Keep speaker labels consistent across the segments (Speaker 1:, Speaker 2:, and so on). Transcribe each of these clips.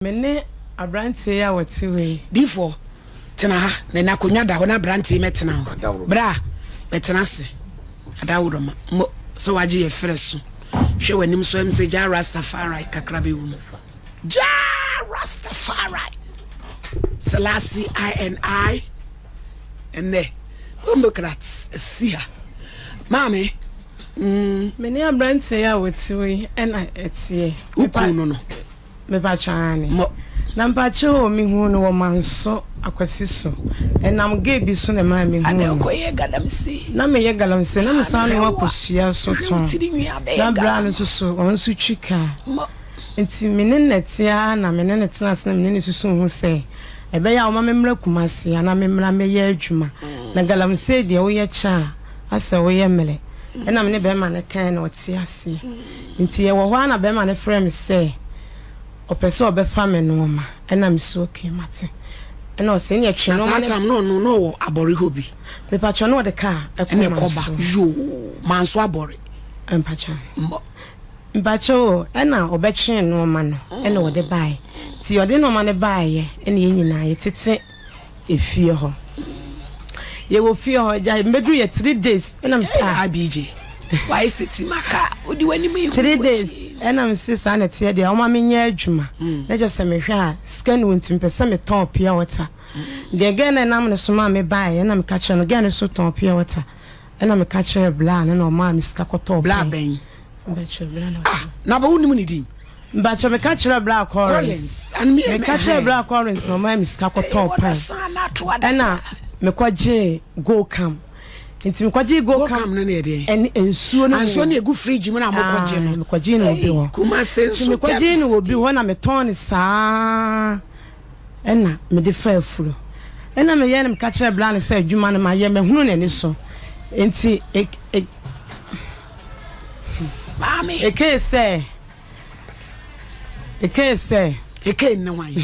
Speaker 1: Me ne aberanteɛ yi a ɔte hɔ yi.
Speaker 2: Difoɔ, tena ha, na ɛnɛ akonnwa da hɔ na aberanteɛ yi mɛtena hɔ. Bra, bɛtena ase. Adaworoma, mo, sɛ wagye yɛ frɛ so. Hwɛ w'anim so, ɛm sɛ Jah Rastafari kakra bɛwu mu. Jah Rastafari! Selassie INI, ɛnɛ, Bombocrats asi ha. Maame, mm.
Speaker 1: Me ne aberanteɛ yi a ɔte hɔ yi na ɛteɛ.
Speaker 2: Wo kunu no no.
Speaker 1: Mepakyɛ aane.
Speaker 2: Mo.
Speaker 1: Na mpakyɛ o me huu no wɔ manso akwasi so ɛnam gay bi so na ɛmaa me huu
Speaker 2: Adɛn
Speaker 1: no.
Speaker 2: wokɔ yɛ galamsey.
Speaker 1: Na me yɛ galamsey na me san
Speaker 2: Ahwɛ
Speaker 1: noa
Speaker 2: wo a
Speaker 1: kosua so
Speaker 2: hwɛ wo
Speaker 1: tɔn
Speaker 2: tiri nwi abɛyɛ
Speaker 1: na braa
Speaker 2: galam.
Speaker 1: no nso so ɔno nso twi car
Speaker 2: Mo.
Speaker 1: nti me ne no te ara na me ne no tena ase na me ne no susu ho sɛ ɛbɛyɛ a ɔma me mmra Kumasi anaa me mmra mmɛyɛ adwuma na galamsey deɛ woyɛ kyɛ a asɛ woyɛ mmerɛ ɛna me ne bɛɛma no kae na ɔte aseɛ. Nti yɛwɔ hɔ ara na bɛrima no frɛɛ me sɛ ɔpɛ sɛ ɔbɛfa me nnoɔma ɛna me se okay mate ɛna ɔse ɛneɛ twe
Speaker 2: Na saa
Speaker 1: nnoɔma no.
Speaker 2: time no ɔno na ɔwɔ abɔre hɔ bi.
Speaker 1: Mepakyɛw na ɔde car ɛkɔ
Speaker 2: Ɛna ɛkɔ ba
Speaker 1: Manso.
Speaker 2: yoo Manso abɔre.
Speaker 1: Mpakyɛw.
Speaker 2: Mbɔ.
Speaker 1: Mpakyɛw o ɛna ɔbɛtwee nnoɔma no ɛna ɔde baeɛ nti ɔde nnoɔma no baeɛ ɛna yɛn nyinaa yɛtete. Efie hɔ. Yɛwɔ fie hɔ gya mbɛduru yɛ 3 days ɛna mi sɛ.
Speaker 2: Abj wayɛ sɛ ti ma ka odi w'anim yi.
Speaker 1: 3 days ɛna mi sɛ saa na ɛteɛ deɛ ɔma mi nyɛ adwuma na kyɛ sɛ mehwɛ a sika ni wɔn ti mpɛ sɛ mi tɔn pure water deɛ girl na ɛnam ne so maa mi baa yɛ ɛna mi ka kyerɛ no girl no so tɔn pure water ɛna mi ka kyerɛ bla no na ɔmaa mi sika kɔtɔɔ.
Speaker 2: Bla bɛn?
Speaker 1: Mbɛkyerɛ bla na.
Speaker 2: Ah, na bɛ wo nim ne din?
Speaker 1: Mpakyɛ meka kyerɛ bra Collins. Meka kyerɛ bra Collins na ɔmaa me sika kɔtɔɔ pan. Ɛna mekɔ gyee GoCam. Nti mekɔ gyee GoCam.
Speaker 2: no ne ɛdeɛ.
Speaker 1: Ɛne nsuo no.
Speaker 2: Nsuo no egu fridge mu na mokɔ gye no.
Speaker 1: Mekɔ gyee no obi hɔ.
Speaker 2: Kumase
Speaker 1: Nti
Speaker 2: nso
Speaker 1: mekɔ gyee no obi hɔ na metɔn no saa ɛna mede fa afuro. Ɛna meyɛ no meka kyerɛ bra no sɛ adwuma no mayɛ mahunu n'ani so. Nti e e
Speaker 2: Maame.
Speaker 1: Ekee sɛ. Ekee sɛ.
Speaker 2: Ekee ne hwan?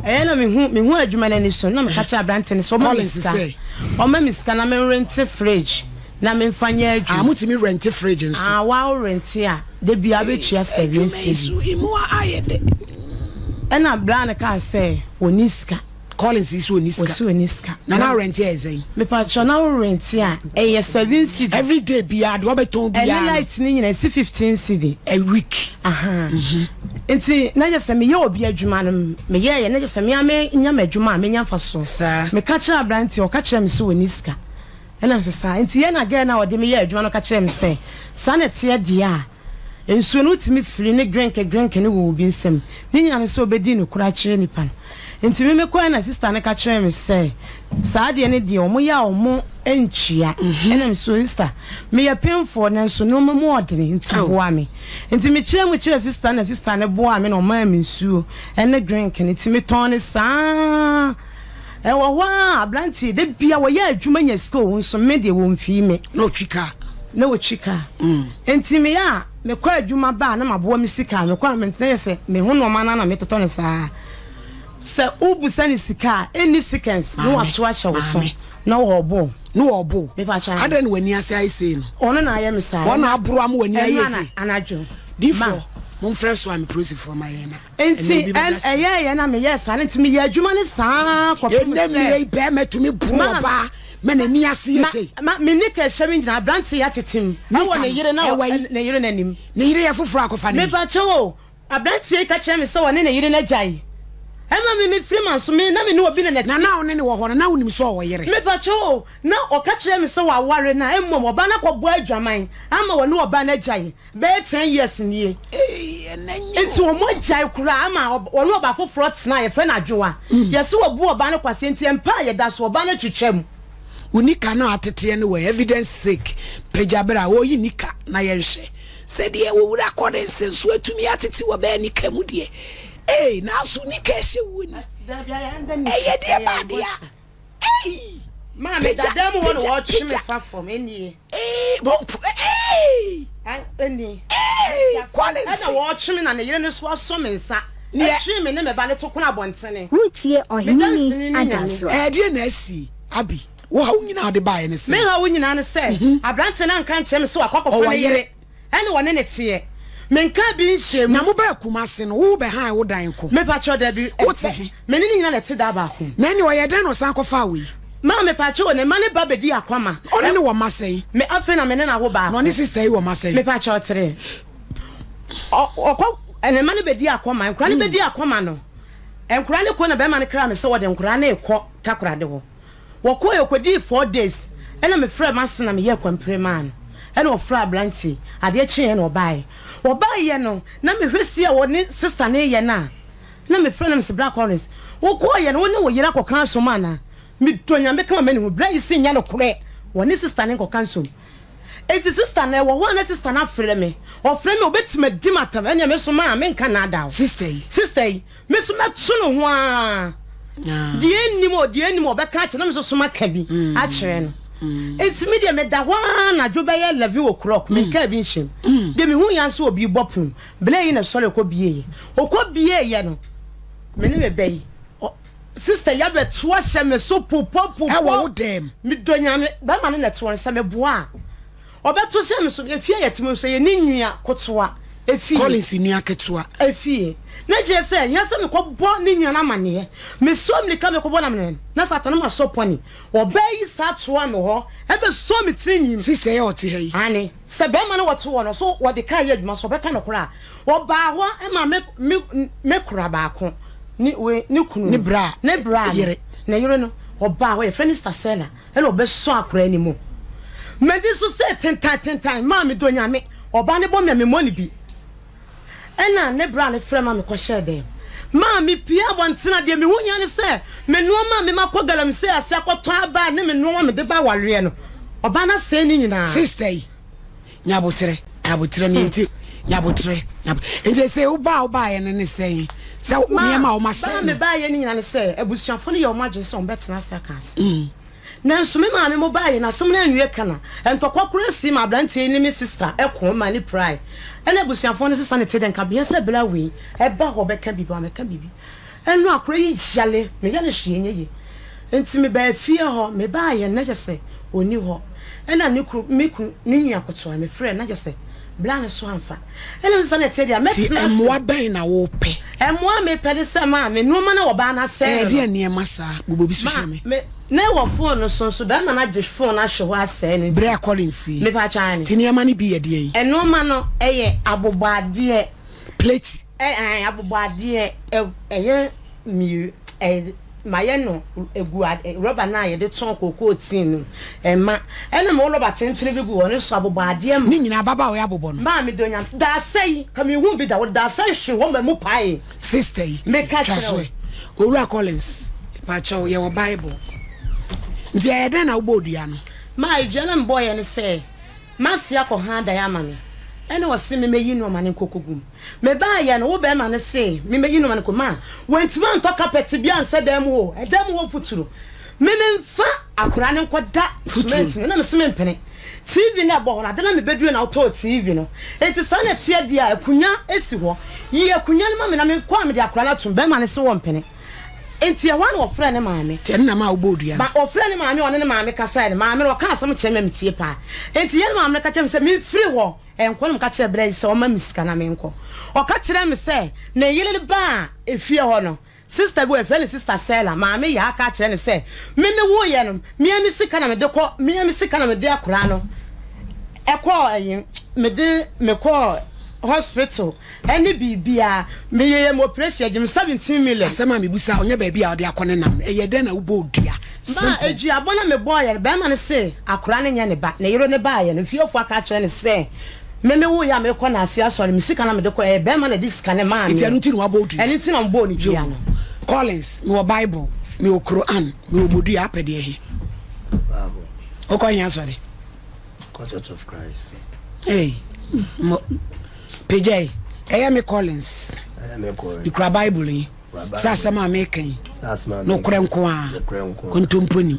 Speaker 1: Ɛyɛ na mehu mehu adwuma no ani so na meka kyerɛ aberante no sɛ ɔma me sika. Ɔma me sika na me rente fridge na memfa nyɛ adwuma.
Speaker 2: Ah, motumi rente fridge nso?
Speaker 1: Ah, wa wo rente a, da biara wobɛtua 7 cedi.
Speaker 2: Adwuma yi so emu ayɛ dɛ.
Speaker 1: Ɛna bra no kaa sɛ ɔnni sika.
Speaker 2: Collins yi so ɔnni sika.
Speaker 1: Ɔsi ɔnni sika.
Speaker 2: Na na rente yɛ sɛn?
Speaker 1: Mepakyɛw na wo rente a ɛyɛ 7 cedi.
Speaker 2: Every day biara deɛ ɔbɛtɔn biara.
Speaker 1: Ɛne light ne nyinaa ɛsi 15 cedi.
Speaker 2: A week.
Speaker 1: Aha. Nti na kyerɛ sɛ meyɛ obi adwuma no meyɛɛyɛ na kyerɛ sɛ mea menya m'adwuma a menya mfasoɔ.
Speaker 2: Saa.
Speaker 1: Meka kyerɛ aberanteɛ, ɔka kyerɛ me sɛ ɔnni sika. Ɛna me sɛ saa. Nti yɛ na girl no a ɔde me yɛɛ adwuma no ka kyerɛɛ me sɛ saa na ɛteɛ deɛ a nsuo no wotumi firi ne drenke drenke no wɔ obi nsam. Ne nyinaa ne sɛ ɔbɛdi nokorɛ akyerɛ nipa no. Nti me mekɔɛ na sister no ka kyerɛɛ me sɛ saa adeɛ no deɛ wɔn yɛ a wɔn ntua. Ɛna me sɛ sister meyɛ pemfoɔ nanso nnoɔma mu ɔdene nti boa me. Nti mekyerɛ mu kyerɛɛ sister no na sister no boaa me na ɔmaa me nsuo ne drink no nti metɔn no saa. Ɛwɔ hɔ ara aberanteɛ da bia wɔyɛ adwuma nya sika o nso me deɛ wɔmfii me.
Speaker 2: Na ɔtwi kaa.
Speaker 1: Na ɔtwi kaa. Nti meyɛ a mekɔ adwuma ba a na maboa me sika a mekɔ a na yɛ sɛ me ho nnoɔma no ara na metotɔ no saa. Sɛ wobusa no sika a ɛnni seconds na wato ahyɛ wo so na ɔɔbo wo.
Speaker 2: Na ɔɔbo wo.
Speaker 1: Mepakyɛ aane.
Speaker 2: Adɛn na w'ani ase ayɛ sei no?
Speaker 1: Ɔno na ayɛ me saa.
Speaker 2: Ɔno na aboro ama w'ani ayɛ
Speaker 1: Ɛno
Speaker 2: sei?
Speaker 1: anadwo.
Speaker 2: Difoɔ, momfrɛ so a me polisifoɔ ma yɛn na.
Speaker 1: Nti ɛyɛɛyɛ na meyɛɛ saa no nti meyɛɛ adwuma no saa kɔpem sɛ.
Speaker 2: Ɛnɛ mmerɛ yi bɛrima tumi boro ɔbaa ma n'ani ase yɛ sei.
Speaker 1: Ma me nika ɛhyɛ me nyinaa aberante yi atete mu ɛwɔ ne yere na ne yere n'anim.
Speaker 2: Ne yere yɛ foforɔ akɔfa ne bi.
Speaker 1: Mepa kyɛw o, aberanteɛ yi ka kyerɛ me sɛ ɔne ne yere no agyae. Ɛma me mefiri manso me na me ne obi na na ɛte.
Speaker 2: Na na wo ne no wɔ hɔ no na wonim sɛ ɔwɔ yere?
Speaker 1: Mepa kyɛw o, na ɔka kyerɛ me sɛ waware na mmom ɔbaa no akɔbɔ adwaman ama ɔne ɔbaa no agyae. Bɛyɛ 10 years nie. Nti wɔn agyae koraa ama ɔne ɔbaa foforɔ tena a yɛfrɛ no Adwoa. Yɛse wabu ɔbaa no kwasea nti mpa a yɛda so ɔbaa no atwitwa mu.
Speaker 2: Wo nika no a ateteɛ no wɔ evidence sake pagya berɛ a ɔreyi nika na yɛnhwɛ sɛdeɛ owura Collins nso atumi atete wɔ bɛɛ nika mu deɛ ei nanso nika ɛhyɛ wuo ni ɛyɛ deɛ ba adeɛ a Ei!
Speaker 1: Maame
Speaker 2: Pagya,
Speaker 1: dada mu hɔ na
Speaker 2: pagya,
Speaker 1: wɔtwe me
Speaker 2: pagya.
Speaker 1: fa fam ɛnie.
Speaker 2: Ee, bɔmpo, ee!
Speaker 1: Ɛnie.
Speaker 2: Ee, Collins.
Speaker 1: Ɛna wɔtwe me na ne yere no so asɔ me nsa.
Speaker 2: Neɛ.
Speaker 1: Ɛtwe me ne me ba no to kono abɔntene.
Speaker 3: Woretie
Speaker 1: Me
Speaker 3: Ɔhene
Speaker 1: danseni ne Nyame.
Speaker 3: Adansoa.
Speaker 2: Ɛdeɛn na asi, Abi? Wo haw nyinaa a wode baeɛ ne sɛn?
Speaker 1: Me haw nyinaa ne sɛ, aberanteɛ no anka ankyerɛ me sɛ wakɔ akɔfa
Speaker 2: Ɔwɔ
Speaker 1: ne
Speaker 2: yere.
Speaker 1: yere. Ɛne ɔne no teɛ. Menkaa bi nhyɛɛ mu.
Speaker 2: Na mobaa Kumasi no, wo bɛhae wo dan ko?
Speaker 1: Mepakyɛw, dabi.
Speaker 2: Wote he?
Speaker 1: Me ne no nyina na ɛte daa baako mu.
Speaker 2: Na ɛnneɛ ɔyɛɛ dɛn na ɔsan kɔfaa wei?
Speaker 1: Ma, mepakyɛw, ne mma ne ba bɛdi akwama.
Speaker 2: Ɔne no wɔ mma sɛn?
Speaker 1: Me, afei na me ne no awo baako.
Speaker 2: Na ɔne sista yi wɔ mma sɛn?
Speaker 1: Mepakyɛw, tere. Ɔ, ɔkɔ, ne mma no bɛdi akwama. Nkwadaa no bɛdi akwama no, nkwadaa no kɔ na bɛrima no kraa me sɛ wɔde nkwadaa no rekɔ Takoradi hɔ. Wɔkɔeɛ, wɔkɔdii 4 days, ɛna mefrɛɛ m'ase na meyɛɛ kwampire maa no. Ɛna ɔfrɛɛ aberanteɛ yi. Adeɛ kyeeɛ na ɔbaeɛ. Ɔbaeɛ no, na mehwɛ sie a ɔne sista no reyɛ no a, na mefrɛ no mese, Bra Collins, wokɔeɛ no, wo ne wo yere akɔka asom anaa? Medɔ Nyame kama m'ani hu. Bra yi se nyɛ nokorɛ, wɔne sista no nkɔka nsom. Enti sista no, ɛwɔ hɔ a na sista no afrɛ me. Ɔfrɛ me a, ɔbɛtumi adi m'atam. Ɛnneɛ me nso maa menka nnaadaa wo.
Speaker 2: Sista yi.
Speaker 1: Sista yi, me nso mɛto ne ho ara. Deɛ ɛnnim o, deɛ ɛnnim o, ɔbɛka akyerɛ na me nso so maka bi akyerɛ no. Enti me deɛ meda hɔ ara anadwo bɛyɛ 11 o'clock, menkaa bi nhyɛm. Deɛ mehuiɛ ara nso obi rebɔ pono. Berɛ yi na ɛsɔre kɔbieeɛ. Ɔkɔbieeɛ no, me ne me ba yi, ɔ, sista yi abɛto ahyɛ me so popɔpopɔ.
Speaker 2: Ɛwɔ wo dɛm?
Speaker 1: Medɔ Nyame, bɛrima no na ɛte hɔ no, sɛ meboa a, ɔbɛto hyɛ me so. Efie a yɛte mu nso, ɛyɛ ne nua kotoa efie.
Speaker 2: Collins nua ketewa.
Speaker 1: Efie. Na kyerɛ sɛ, ehia sɛ mekɔbɔ ne nua no amanneɛ. Mesɔɔ mmirika mekɔbɔ no amanneɛ no, na Satan no masɔ pɔne. Ɔbaa yi saa toaa me hɔ bɛsɔɔ me tirinwi mu.
Speaker 2: Sista yi a ɔte ha yi.
Speaker 1: Aane. Sɛ bɛrima no wɔte hɔ no, so wɔde kaa yɛ adwuma, so ɔbɛka nokorɛ a, ɔbaa hɔ ma me, me, me kora baako, ne, wei, ne kunu no,
Speaker 2: Ne bra
Speaker 1: ne bra no,
Speaker 2: yere.
Speaker 1: ne yere no, ɔbaa hɔ, yɛfrɛ no Sasela, ɛna ɔbɛsɔ akora no mu. M'ani so sɛ tentan tentan, maa medɔ Nyame, ɔbaa no bɔ me a memmɔ no bi. Ɛna ne bra no frɛ ma mekɔhyɛɛ dɛm. Maa mepue abɔnten a, deɛ mehu hia ne sɛ, me nnoɔma a mema kɔ galamsey ase akɔtɔn aba ne me nnoɔma a mede ba awareɛ no, ɔbaa no asɛe ne nyinaa.
Speaker 2: Sister yi, nya aboterɛ, nya aboterɛ, me nti, nya aboterɛ, nya aboterɛ. Nti sɛ wo ba a wobaeɛ no ne sɛn? Sɛ wo
Speaker 1: Ma,
Speaker 2: nneɛma a wɔn
Speaker 1: ba a
Speaker 2: asɛe no.
Speaker 1: mebaeɛ no nyinaa ne sɛ, abusuafoɔ no yɛ wɔn adwene sɛ wɔbɛtena ase aka asɛm. Nanso me maame mo baeɛ no, asɛm no anwie ka na ntɔkwa koraa sii ma aberanteɛ yi ne me sista ko ma ne pirae. Ɛna abusuafoɔ no sesa ne te dɛ nka behia sɛ bra wei ɛba hɔ bɛka biribi wammɛka biribi. Ɛno akora yi yale meyɛ no hwee nyɛ yie. Nti mebaa fie hɔ, mebaeɛ no na kyerɛ sɛ ɔnni hɔ. Ɛna ne kunu, me kunu, ne nua kotoa no mefrɛɛ no na kyerɛ sɛ bra no so amfa. Ɛna me sesa ne te deɛ
Speaker 2: Nti
Speaker 1: mɛtena ase.
Speaker 2: mmoa bɛn na wopɛ?
Speaker 1: Mmoa a mepɛ ne sɛ maa me nnoɔma no a ɔbaa no asɛe
Speaker 2: Ɛɛ
Speaker 1: no no.
Speaker 2: deɛn nneɛma saa? Bobɔ bi so
Speaker 1: Ma
Speaker 2: kyerɛ me.
Speaker 1: me na ɛwɔ phone no so nso bɛrima no agye phone no ahwe hɔ asɛe no nti.
Speaker 2: Berɛ a Collins yi.
Speaker 1: Mepakyɛ aane.
Speaker 2: Nti nneɛma no bi yɛ deɛn?
Speaker 1: Nnoɔma no ɛyɛ abobɔadeɛ.
Speaker 2: Plate.
Speaker 1: Ɛ aane abobɔadeɛ ɛ ɛyɛ mmieu ɛ Mayɛ no egu ad rɔba no a yɛde tɔn kookoo tea no mu mma. Ɛna mewɔ rɔba tentene bi gu hɔ, no so abobɔ adeɛ ma.
Speaker 2: Ne nyinaa ababaawa yi abobɔ no.
Speaker 1: Maa medɔ Nyame. Daasɛ yi, ka menhuu bi da, wɔde daasɛ hwee hɔ ma mu paee.
Speaker 2: Sister yi,
Speaker 1: Meka
Speaker 2: twa
Speaker 1: kyerɛ
Speaker 2: so
Speaker 1: wo.
Speaker 2: ɛ. Owura Collins, pakyɛw, yɛwɔ Bible. Nti ɛyɛ dɛn na wobɔɔ dua no?
Speaker 1: Maa dua no a mebɔeɛ ne sɛ, M'ase akɔ hann dan ama me, ɛna ɔse memmɛyi nnoɔma no nkɔkɔgu mu. Mebaeɛ no, wo barima no se memmɛyi nnoɔma no nkɔ mu a, wantumi antɔ kapɛte biara ansɛ dan mu hɔ o, ɛdan mu hɔ mfuturo. Me memfa akwadaa no nkɔda
Speaker 2: Mfuturo.
Speaker 1: cement no, na mese mempene. TV no a ɛbɔ hɔ no, ade no a mebɛdurui na wotɔɔ TV no. Enti saa na ɛteɛ deɛ a, akonnwa si hɔ. Yi akonnwa no ma me na menkɔ a mede akwadaa no atom. Barima no se ɔmpene. Enti ɛhɔ ara na wɔfrɛɛ ne maame.
Speaker 2: Nti ɛno na ɛmaa wobɔɔ dua no?
Speaker 1: Ma wɔfrɛɛ ne maame a ɔne ne maame kasaeɛ no, maame no ɔkaa asɛm kyerɛɛ me a metie paa. Enti yɛn maame no ka kyerɛɛ me sɛ memfiri hɔ nkɔ na meka kyerɛɛ bra yi sɛ ɔmma me sika na menkɔ. Ɔka kyerɛɛ me sɛ ne yere baa efie hɔ no, sista bi wɔ hɔ yɛfrɛ no Sista Sela, maame Yaa ka kyerɛɛ no sɛ me mewoeɛ no, me ara me sika na mede kɔ, me ara me sika na mede akwadaa no kɔɔ ɛyi, mede mekɔɔ hospital. Ɛne biribiara. Me yɛyɛ me operation yɛgye me 17 million.
Speaker 2: Asɛm a mebisa wo nyɛ baabi a wode akɔ ne nam no ɛyɛ dɛn na wobɔɔ dua
Speaker 1: Ma
Speaker 2: simple.
Speaker 1: aduabɔ na mebɔɔyɛ no bɛɛma no se akora no nyɛ ne ba ne yere no baayɛ no fiefoɔ aka akyerɛ no sɛ me me woeɛ a mekɔ naase asɔre me sika na mede kɔ ɛyɛ bɛɛma na de sika no maa
Speaker 2: Nti
Speaker 1: meɛ
Speaker 2: ɛno nti na wabɔ wo dua.
Speaker 1: ɛno nti na mebɔɔ no dua
Speaker 2: Yoo
Speaker 1: no.
Speaker 2: Collins mewɔ bible mewɔ Quran mewɔ bodua apɛ deɛ he
Speaker 3: Bible.
Speaker 2: Wokɔ he asɔre?
Speaker 3: Kɔ Church of Christ.
Speaker 2: Hey, mo pagya yi, ɛyɛ me Collins.
Speaker 3: Ɛyɛ me Collins.
Speaker 2: Mekura Bible yi. Sɛ asɛm a meka yi. Nokorɛ nko ara. Kontompo nim.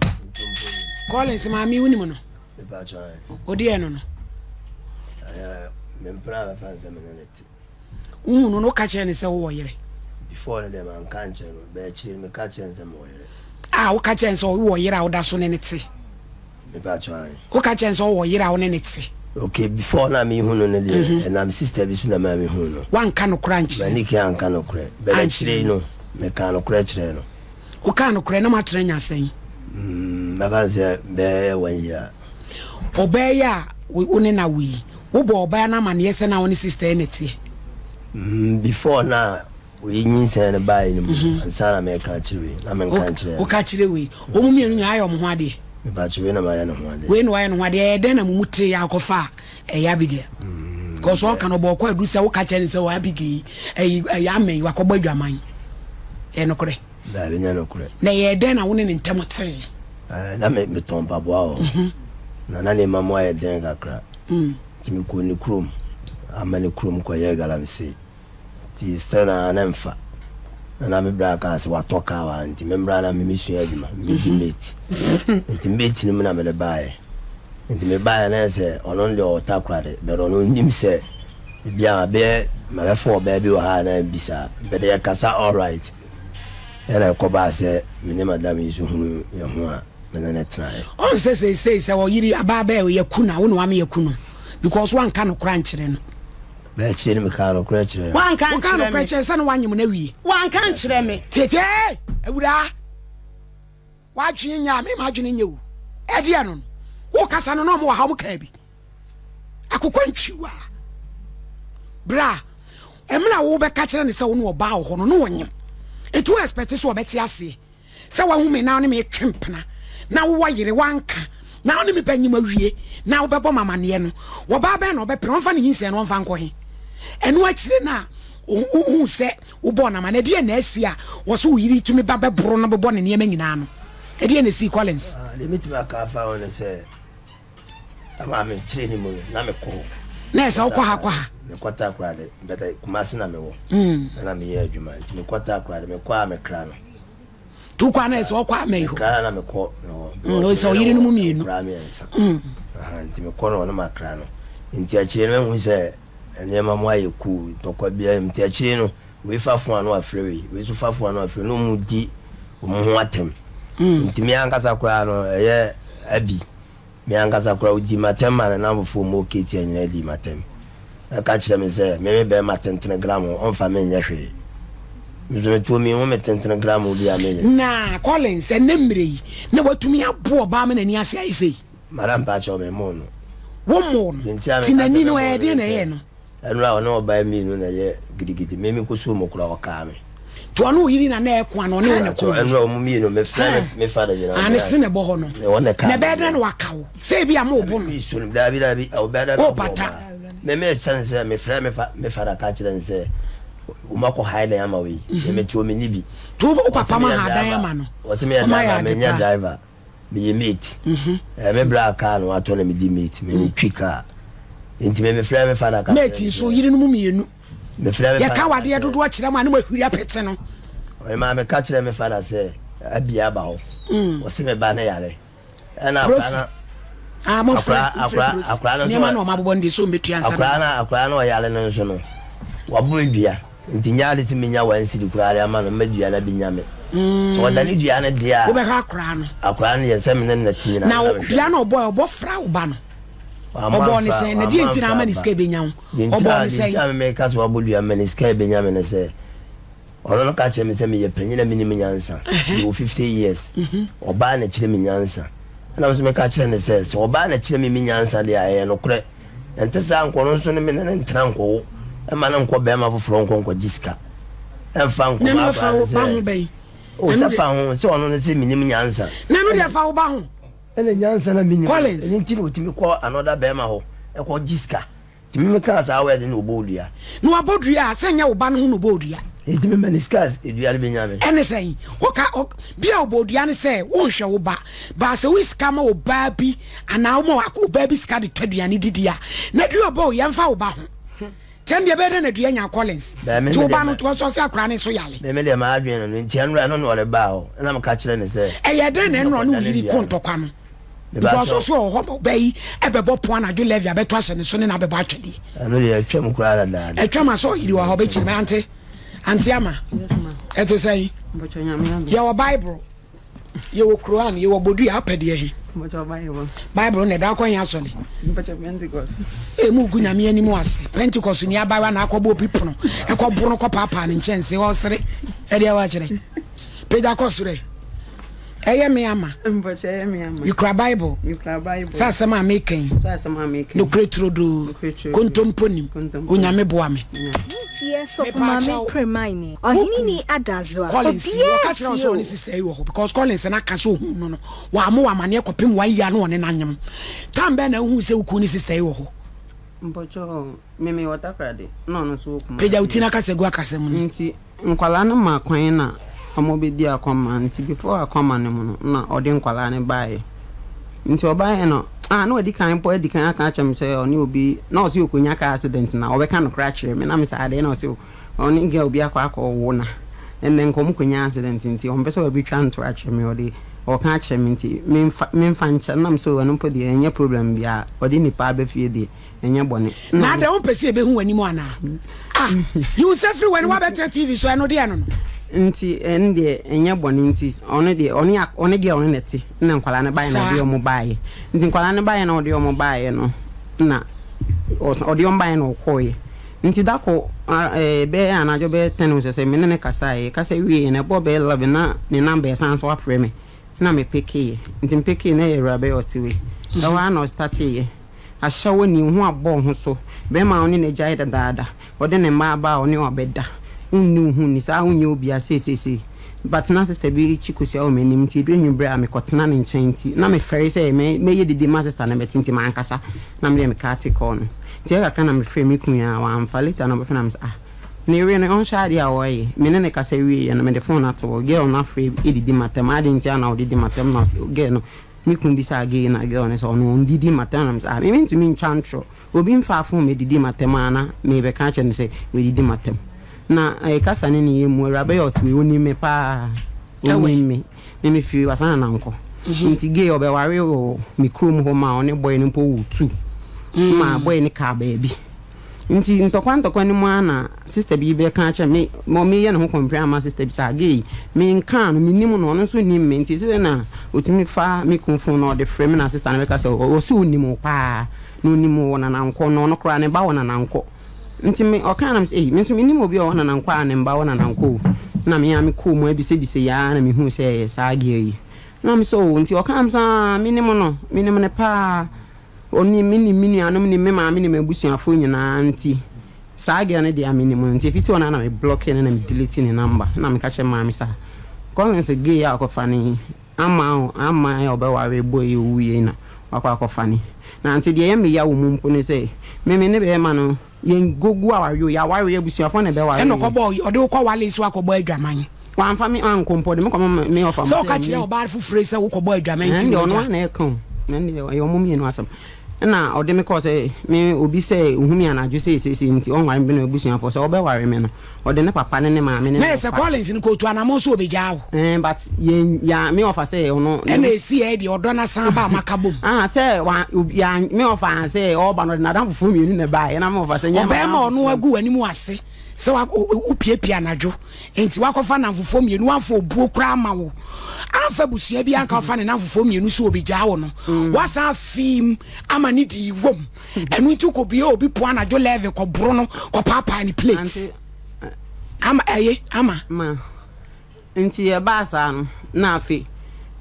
Speaker 2: Collins maame wonim no? Wodeɛ no no.
Speaker 3: Mempena bɛfa nsɛm ne ne te.
Speaker 2: Wohu no no woka kyerɛ ne sɛ wowɔ yere?
Speaker 3: Before no deɛ manka nkyerɛ no, bɛɛ akyire no meka kyerɛ no sɛ mewɔ yere.
Speaker 2: A woka kyerɛ no sɛ wowɔ yere a woda so ne ne te?
Speaker 3: Mepakyɛw ae.
Speaker 2: Woka kyerɛ no sɛ wowɔ yere a wo ne no te?
Speaker 3: Okay, before na mehu no no deɛ, mhm. ɛnam sister bi so na maa mehu no.
Speaker 2: Wanka nokorɛ ankyerɛ?
Speaker 3: M'ani ke anka nokorɛ. Bɛrɛ akyire no, mekaa nokorɛ kyerɛɛ no.
Speaker 2: Wokaa nokorɛ na moatena nya sɛn?
Speaker 3: Mm, mɛka sɛ bɛyɛ one year.
Speaker 2: Ɔbaa yi a wo ne no awo yi, wobɔ ɔbaa no amaneɛ sɛ na wo ne sister yi na ɛteɛ?
Speaker 3: Mm, before na Wei nyinsɛn no baeɛ no mu ansa na mereka akyerɛ wei, na menka nkyerɛɛ no.
Speaker 2: Woka kyerɛ wei. Wɔn mmienu nyinaa ayɛ wɔn ho adeɛ.
Speaker 3: Mepakyɛ wei na mayɛ ne ho adeɛ.
Speaker 2: Wei na wayɛ ne ho adeɛ. Ɛyɛ dɛn na mo mu tee a akɔfa ɛyɛ Abigail? Because ɔka no ɔbɔ ɔkɔ aduru sɛ woka kyerɛ no sɛ wɔ Abigail yi ɛyi ɛyɛ Amen wakɔbɔ adwaman. Ɛyɛ nokorɛ?
Speaker 3: Daabi nyɛ nokorɛ.
Speaker 2: Na ɛyɛ dɛn na wo ne ne ntam tee?
Speaker 3: Ɛɛ na me metɔn mpaboa wɔ hɔ. Na na nneɛma mu ayɛ den kakra. Nti mekɔɔ ne kurom, ama ne kurom kɔyɛɛ galamsey. Nti still na na ɛmfa. Na na me bra kaa sɛ watɔ kaa wɔ ha nti me mmra na me mesua adwuma mebɛdi mate. Nti mate no mu na mede baeɛ. Nti me baeɛ na yɛ sɛ ɔno no deɛ ɔwɔ Takoradi but ɔno ɔnnim sɛ ebia mabɛyɛ mabɛfa ɔbaa bi wɔ ha anaa bi saa but yɛkasa alright. Ɛna ɛkɔbaa sɛ me ne madam yi nso hunu yɛn ho a me ne no tenaeɛ.
Speaker 2: Ɔn sɛ seisei sɛ ɔyere abaa bɛɛ yɛku no a wo na wama yɛku no because wanka nokorɛ ankyerɛ no.
Speaker 3: Na akyire no mekaa nokorɛ kyerɛɛ no.
Speaker 1: Wanka
Speaker 2: Wokaa
Speaker 1: ankyerɛ
Speaker 2: nokorɛ
Speaker 1: me.
Speaker 2: kyerɛ sɛ na woanyem no awie.
Speaker 1: Wanka ankyerɛ me.
Speaker 2: Tietie, awuraa, w'adwene nyɛ a me m'adwene nyɛ o. Ɛdeɛ no no, wokasa no na ɔmo wɔ ha ɔmo kaa bi. Akokɔ ntwiw a. Bra, mmerɛ a wobɛka kyerɛ no sɛ wo ne ɔbaa wɔ hɔ no, na ɔnyem. Nti wo expect sɛ ɔbɛte aseɛ. Sɛ wahu me na wo ne me retwe mpena na wowɔ yere wanka na wo ne me bɛnyem awie na wobɛbɔ me amaneɛ no, ɔbaa bɛn na ɔbɛpene? Ɔmfa ne nyinsɛn no ɔmfa nkɔ he? Ɛno akyire no a wohuu sɛ wobɔɔ no amaneɛ, ɛdeɛn na asi a wɔse wo yere tumi ba bɛboro no bobɔ ne nneɛma nyinaa no? Ɛdeɛn na ɛsii, Collins?
Speaker 3: Deɛ mɛtumi aka afa ho ne sɛ, Ɛma me kyerɛ ne mu no, na mekɔ hɔ.
Speaker 2: Na ɛsɛ wokɔ ha kɔ ha?
Speaker 3: Mekɔ Takoradi, but Kumasi na mewɔ. Na na meyɛ adwuma nti mekɔ Takoradi, mekɔ a mekra no.
Speaker 2: Nti wokɔ a na ɛsɛ ɔkɔ ama yi hɔ?
Speaker 3: Mekra na mekɔ ne hɔ.
Speaker 2: Ɔsɛ ɔyere no mu mmienu.
Speaker 3: Nkora mmiɛnsa. Nti mekɔ no hɔ na makra no. Nti akyire no mahu sɛ nneɛma mu ayɛ cool, ntɔkwa biara nni mu. Nti akyire no, wei fa fon a na wafrɛ wei, wei nso fa fon a na wafrɛ wei, na wɔdi wɔn ho atɛm. Nti me ankasa koraa no, ɛyɛ Abi. Me ankasa koraa odii m'atɛm maa ne nnamfofoɔ mu Oketia nyinaa dii m'atɛm. Ɛka kyerɛ me sɛ me me bɛrima tentene gramo ɔmfa me nyɛ hwee. Me nso metuo menhu me tentene gramo bi a menyɛ.
Speaker 2: Na Collins, ɛnnɛ mmerɛ yi, na watumi abo ɔbaa ma n'ani ase ayɛ sei?
Speaker 3: Madam mpakyɛw me mmoo no.
Speaker 2: Wo mmoo no?
Speaker 3: Deɛ nti a
Speaker 2: Nti
Speaker 3: meka sɛ
Speaker 2: n'ani
Speaker 3: me
Speaker 2: no
Speaker 3: mmoo
Speaker 2: ɛyɛ
Speaker 3: no
Speaker 2: deɛn
Speaker 3: ne
Speaker 2: na
Speaker 3: sɛ,
Speaker 2: ɛyɛɛ no?
Speaker 3: Ɛno a ɔne ɔbaa mmienu na ɛyɛ gidigidi. Me me kɔsuo mu koraa ɔkaa me.
Speaker 2: Nti ɔne wo yere na na ɛko anaa ɔne wo na ɛko
Speaker 3: Mpakyɛw
Speaker 2: yɛ?
Speaker 3: ɛno a wɔn mmienu me frɛ me me father nyinaa.
Speaker 2: Ah ne se na ɛbɔ hɔ no.
Speaker 3: Ne wɔn na ɛkaa
Speaker 2: Na
Speaker 3: me
Speaker 2: ɛbɛyɛ dɛn
Speaker 3: nyinaa.
Speaker 2: na waka wo? Sɛ ebi a mo bo no.
Speaker 3: Me su no daabi daabi ɔbɛyɛ dɛn
Speaker 2: Wo
Speaker 3: mabɔ
Speaker 2: pata.
Speaker 3: ɔbaa. Me me kyerɛ no sɛ me frɛ me fa me father ka kyerɛ no sɛ wɔn akɔ hae dan ama wei. Me me te hɔ me ni bi.
Speaker 2: Nti wo
Speaker 3: Wɔse
Speaker 2: papa ma
Speaker 3: meyɛ
Speaker 2: ha dan
Speaker 3: driver.
Speaker 2: ama no.
Speaker 3: Wɔse meyɛ
Speaker 2: Ɔma yɛ
Speaker 3: driver
Speaker 2: ade
Speaker 3: me nyɛ
Speaker 2: pa.
Speaker 3: driver. Meyɛ mate. Ɛɛ me bra car na watɔ na medi mate. Me ntwi car. Nti me mefrɛ me father ka kyerɛ
Speaker 2: Mate
Speaker 3: no
Speaker 2: nso
Speaker 3: sɛ.
Speaker 2: yere no mu mmienu.
Speaker 3: Mefrɛ me
Speaker 2: Yɛka
Speaker 3: father ka
Speaker 2: awadeɛ
Speaker 3: kyerɛ.
Speaker 2: dodoɔ kyerɛ mo a ne mo ahuri apete no.
Speaker 3: Ɔhemaa meka kyerɛ me father sɛ Abi aba hɔ. Ɔse me ba no yare. Ɛna akwadaa
Speaker 2: Prosi.
Speaker 3: no
Speaker 2: Ah mo frɛ
Speaker 3: akwadaa
Speaker 2: mo frɛ
Speaker 3: akwadaa
Speaker 2: prosi.
Speaker 3: akwadaa no nso
Speaker 2: Nneɛma na ɔmo abobɔ no deɛ sɛ ɔmo bɛtua ansa na
Speaker 3: akwadaa
Speaker 2: ɔmo.
Speaker 3: no akwadaa no ɔyare no nso no wabɔ me dua nti nyɛ ade sɛ menya one cedi koraa de ama no mma dua no abɛnya me. Sɛ ɔdane dua no deɛ a
Speaker 2: Wobɛhwɛ akwadaa no.
Speaker 3: akwadaa no deɛ sɛ me ne no na te nyinaa
Speaker 2: Na
Speaker 3: me na mehwɛ
Speaker 2: dua
Speaker 3: no.
Speaker 2: no ɔbɔɛ ɔbɔ fra wo ba no.
Speaker 3: Wamma
Speaker 2: Ɔbɔɔ ne
Speaker 3: amfra
Speaker 2: sɛn? Na
Speaker 3: wamma
Speaker 2: deɛ nti na
Speaker 3: amfra
Speaker 2: ama ne
Speaker 3: ba.
Speaker 2: sika bɛnya wo?
Speaker 3: Deɛ nti
Speaker 2: Ɔbɔɔ
Speaker 3: a
Speaker 2: ne
Speaker 3: deɛ
Speaker 2: sɛn?
Speaker 3: nti a me meka sɛ wabɔ dua ma ne sika ɛbɛnya me ne sɛ ɔno no ka kyerɛ me sɛ meyɛ panyin a menim nyansa. Mewɔ 50 years. Ɔbaa na ɛkyerɛ me nyansa. Ɛna me nso meka kyerɛ no sɛ sɛ ɔbaa na ɛkyerɛ me me nyansa deɛ a ɛyɛ nokorɛ. Ɛnte saa nka ɔno nso ne me ne no ntena nkɔwo ɛma no nkɔ bɛrima foforɔ nkɔ nkɔgye sika ɛmfa
Speaker 2: Na
Speaker 3: nkɔma
Speaker 2: ɛno ɛfa
Speaker 3: akwadaa no
Speaker 2: wo ba ho
Speaker 3: sɛ
Speaker 2: bɛn?
Speaker 3: o
Speaker 2: Ɛno
Speaker 3: sɛ
Speaker 2: deɛ
Speaker 3: fa ho sɛ ɔno no sɛ menim nyansa.
Speaker 2: Na ɛno deɛ ɛfa wo ba ho.
Speaker 3: Ɛna nyansa na menim no,
Speaker 2: Collins.
Speaker 3: ɛno nti na ɔtumi kɔ another bɛɛma hɔ ɛkɔ gye sika. Nti me mekaa saa word no na ɔbɔɔ dua.
Speaker 2: Na wabɔ dua a, sɛ nyɛ wo ba no ho na ɔbɔɔ dua.
Speaker 3: Nti me ma no sika a dua no bɛnya me.
Speaker 2: Ɛne sɛn? Woka, ɔ, bi a ɔbɔɔ dua no sɛ wonhwɛ wo ba, but sɛ woyi sika ma ɔbaa bi anaa woma ɔbaa bi sika de tɔ aduane didi a, na dua ɔbɔɔ yɛ mfa wo ba ho. Kyɛn deɛ ɛbɛyɛ dɛ na dua nya Collins.
Speaker 3: Bɛɛ me
Speaker 2: Nti
Speaker 3: me
Speaker 2: wo
Speaker 3: deɛ
Speaker 2: ba no
Speaker 3: ma
Speaker 2: to ɔsɔ sɛ akwadaa no nso yare.
Speaker 3: Me me deɛ m'adwene no no nti ɛnora ɛno na ɔde baa hɔ ɛna meka kyerɛ no sɛ.
Speaker 2: Ɛyɛ dɛn na ɛnora ɔne wo
Speaker 3: Ɔkɔdane
Speaker 2: yere
Speaker 3: dua
Speaker 2: ko
Speaker 3: no.
Speaker 2: ntɔkwa no?
Speaker 3: Me ba
Speaker 2: Because
Speaker 3: kyɛw.
Speaker 2: ɔso ɔwɔ hɔ ma ɔbaa yi ɛbɛbɔ pon anadwo levy abɛto ahyɛ ne so ne no abɛbɔ atwɛdeɛ.
Speaker 3: Ɛno deɛ ɛtwam koraa dadaada.
Speaker 2: Ɛtwam a sɛ ɔyere wɔ ha ɔbɛkyiri me ante ante ama ɛte sɛn? Yɛwɔ Bible yɛwɔ Quran yɛwɔ bodua apɛ deɛ he? Bible na ɛda akɔ yɛn asɔre. Emu gu nyame anim ase. Pentecost ni abayewa na akɔbɔ obi pono. Ɛkɔ boro kɔ paapaa ne nkyɛnse ɔsere. Ɛde ɛwɔ akyerɛ. Pagya kɔ soro ɛ. Ɛyɛ me ama. Mekura Bible. Sɛ asɛm a meka yi. Nokorɛ turodoo. Kontompo nim. Onyame boa me.
Speaker 4: Wotie Sɔfo Maame Premaini, Ɔheneni Adazoa,
Speaker 2: Collins,
Speaker 4: obiara
Speaker 2: wɔka kyerɛ wo
Speaker 4: tie
Speaker 2: sɛ ɔne
Speaker 4: o.
Speaker 2: sister yi wɔ hɔ because Collins no aka sɛ ohuu no no, wammo wo amaneɛ kɔpem one year na ɔne no anyem. Time bɛn na wohuu sɛ wo kunu ne sister yi wɔ hɔ?
Speaker 5: Mpɔkyɛw, me mewɔ Takoradi na ɔno nso wɔ Kumasi.
Speaker 2: Pagya wo ti na kasa gu akasa mu no.
Speaker 5: Nti nkwadaa no maa kwan na ɔmo bɛdi akwamma nti before akwamma no mu no na ɔde nkwadaa no baeɛ. Nti ɔbaeɛ no ah na wadi kan mpo adi kan aka akyerɛ me sɛ ɔne obi na ɔse ɔkɔnya car accident na ɔbɛka nokorɛ akyerɛ me na me sɛ adɛn na ɔse ɔne girl bi akɔ akɔ wo na ɛnɛ nka ɔmo kɔnya accident nti ɔmpɛ sɛ ɔbɛtwa ntorɔ akyerɛ me ɔde ɔka akyerɛ me nti memfa memfa nkyɛ no na me sɛ ɔno mpo deɛ ɛnyɛ problem biara ɔde nipa aba fie deɛ ɛnyɛ bɔne
Speaker 2: Na
Speaker 5: na
Speaker 2: adɛn wompɛ sɛ yɛbɛhu w'anim anaa? Ah, yi wo nsa firi w'ani woabɛtena TV so ɛno deɛ no no.
Speaker 5: Nti ɛno deɛ ɛnyɛ bɔne nti ɔno deɛ ɔne ɔne deɛ ɔne na ɛte na nkwadaa no baeɛ na ɔde wɔn baeɛ nti nkwadaa no baeɛ na ɔde wɔn baeɛ no na ɔde wɔn baeɛ na ɔkɔeɛ nti da ko ɛɛ bɛyɛ anadwo bɛyɛ ten sɛ sɛ me ne no kasaeɛ kasa wieɛ na ɛbɔ bɛyɛ 11 na ne number ɛsan so afrɛ me na me pekeeɛ nti me pekee na ɛyɛ awuraba yi ɔte wei ɛhɔ ara na ɔstarteeɛ. Ahyɛ wo ni, wo ho abɔ wo ho so. Bɛrima a wo ne no agyae dadaada, ɔde ne mma aba a ɔne wo abɛda. Wonni wo ho ni, saa wonyɛ obiara seiseisei. But na sister bi rekyi kosua wɔ m'anim nti ɛduru anwummerɛ a mekɔtena ne nkyɛn nti na mefɛre sɛ mɛyɛ dede ma sister no bɛte nti mankasa na medeɛ me cut call no. Nti ɛyɛ kakra na mefrɛɛ me kunu a wamfa, later na ɔbɛfrɛ na mesɛ ah ne yere no ɔnhwɛ adeɛ a ɔreyɛ. Me ne no kasa wieeɛ no mede phone no ato hɔ, girl no afrɛ redidi m'atɛm, adɛn nti a na wodidi m'atɛm na girl no Me kun bisaa gay na girl no sɛ ɔno ɔndidi m'atɛm na mesɛ ah me mentumi ntwa ntorɔ obi mfaa phone mɛdidi m'atɛm a na merebɛka akyerɛ no sɛ wadidi m'atɛm na eh, kasa ne ne yɛ mu awuraba yi a ɔte wei ɔnim me paa ɔnim me me mefiri Wasana Nankɔ nti gay ɔbɛware wɔ me kurom hɔ ma ɔne boy no mpo wɔ tu ma boy no kaa baabi. Nti ntɔkwa ntɔkwa no mu ara na sister bi bɛka akyerɛ me, ma meyɛ ne ho compare ama sister bi sɛ ah gay yi, menkaa no, mennim no, ɔno nso nnim me, nti sɛdɛn na ɔtumi fa me kunu phone na ɔde frɛ me na sister no bɛka sɛ ɔse ɔnim wo paa, na ɔnim wo wɔ Nanankɔ, na ɔno koraa ne ba wɔ Nanankɔ. Nti me ɔkaa na me sɛ ei, me nso mennim obi a ɔwɔ Nanankɔ a ne mba wɔ Nanankɔ o. Na me ara mekɔɔ mu abisabisa yi ara na mehuu sɛ ɛyɛ saa girl yi. Na me sɛ oo, nti ɔkaa na me sɛ aah menim no, menim no paa. Ɔnim me nim me nuanom nim me maame nim m'abusuafoɔ nyinaa nti saa girl no deɛ menim no nti ɛfiti hɔ no ara na me blocke no na me delete ne number na meka kyerɛ maame sɛ Collins gay a ɔkɔfa no yi ama o ama a ɔbɛware boy yi ɔwuiɛ yi na wakɔ akɔfa no yi na nti deɛ ɛyɛ me ya wɔ mu mpo ne sɛ me me ne bɛɛma no yɛn gogu awareɛ o yɛawareɛ abusuafoɔ na ɛbɛware
Speaker 2: Ɛna
Speaker 5: yɛn.
Speaker 2: ɔkɔbɔɔ ɔde wo kɔwaree so akɔbɔ adwaman.
Speaker 5: Wamfa me ankɔ mpo, ɔde me kɔma me ɔfa
Speaker 2: Sɛ
Speaker 5: mo
Speaker 2: ɔka
Speaker 5: sɛ
Speaker 2: kyerɛ
Speaker 5: me.
Speaker 2: ɔbaa foforɔ yi sɛ wokɔbɔ adwaman nti
Speaker 5: Ɛnde
Speaker 2: na
Speaker 5: ɔno
Speaker 2: wagya.
Speaker 5: ara na ɛka o, ɛnde ɛyɛ wɔn mmienu asɛm. Ɛna ɔde me kɔɔ sɛ me obi sɛ ohu me anadwo seisei nti ɔnware me ne m'abusuafoɔ, sɛ ɔbɛware me no, ɔde ne papa ne ne maame ne
Speaker 2: Na
Speaker 5: ne
Speaker 2: yɛ sɛ
Speaker 5: ɔfa.
Speaker 2: Collins no kɔtu anamɔn sɛ ɔbɛgyaa wo.
Speaker 5: Ɛɛ but yɛn ya me ɔfa sɛ ɔno.
Speaker 2: Ɛna ɛsi ɛ deɛ ɔdɔ no asan aba a moaka bom.
Speaker 5: Ah sɛ wa obi ya me ɔfa sɛ ɔɔba no ɔde n'adamfofoɔ mmienu na ɛbaeɛ ɛna me ɔfa sɛ nyɛ
Speaker 2: Ɔbɛrima a ɔno
Speaker 5: m'adamfofoɔ.
Speaker 2: agu w'anim ase sɛ wa wopiapia anadwo nti wakɔfa nnamfofoɔ mmienu wamfa obuo koraa ama wo amfa abusua bi anka ɔfa ne nnamfofoɔ mmienu so obɛgyaa wo no wasan afii ama ne dii wom ɛno nti kɔbie obi po anadwo 11 kɔboro no kɔpaapaa ne plate ama ɛye ama
Speaker 5: ma Nti ɛbaa saa no, na afe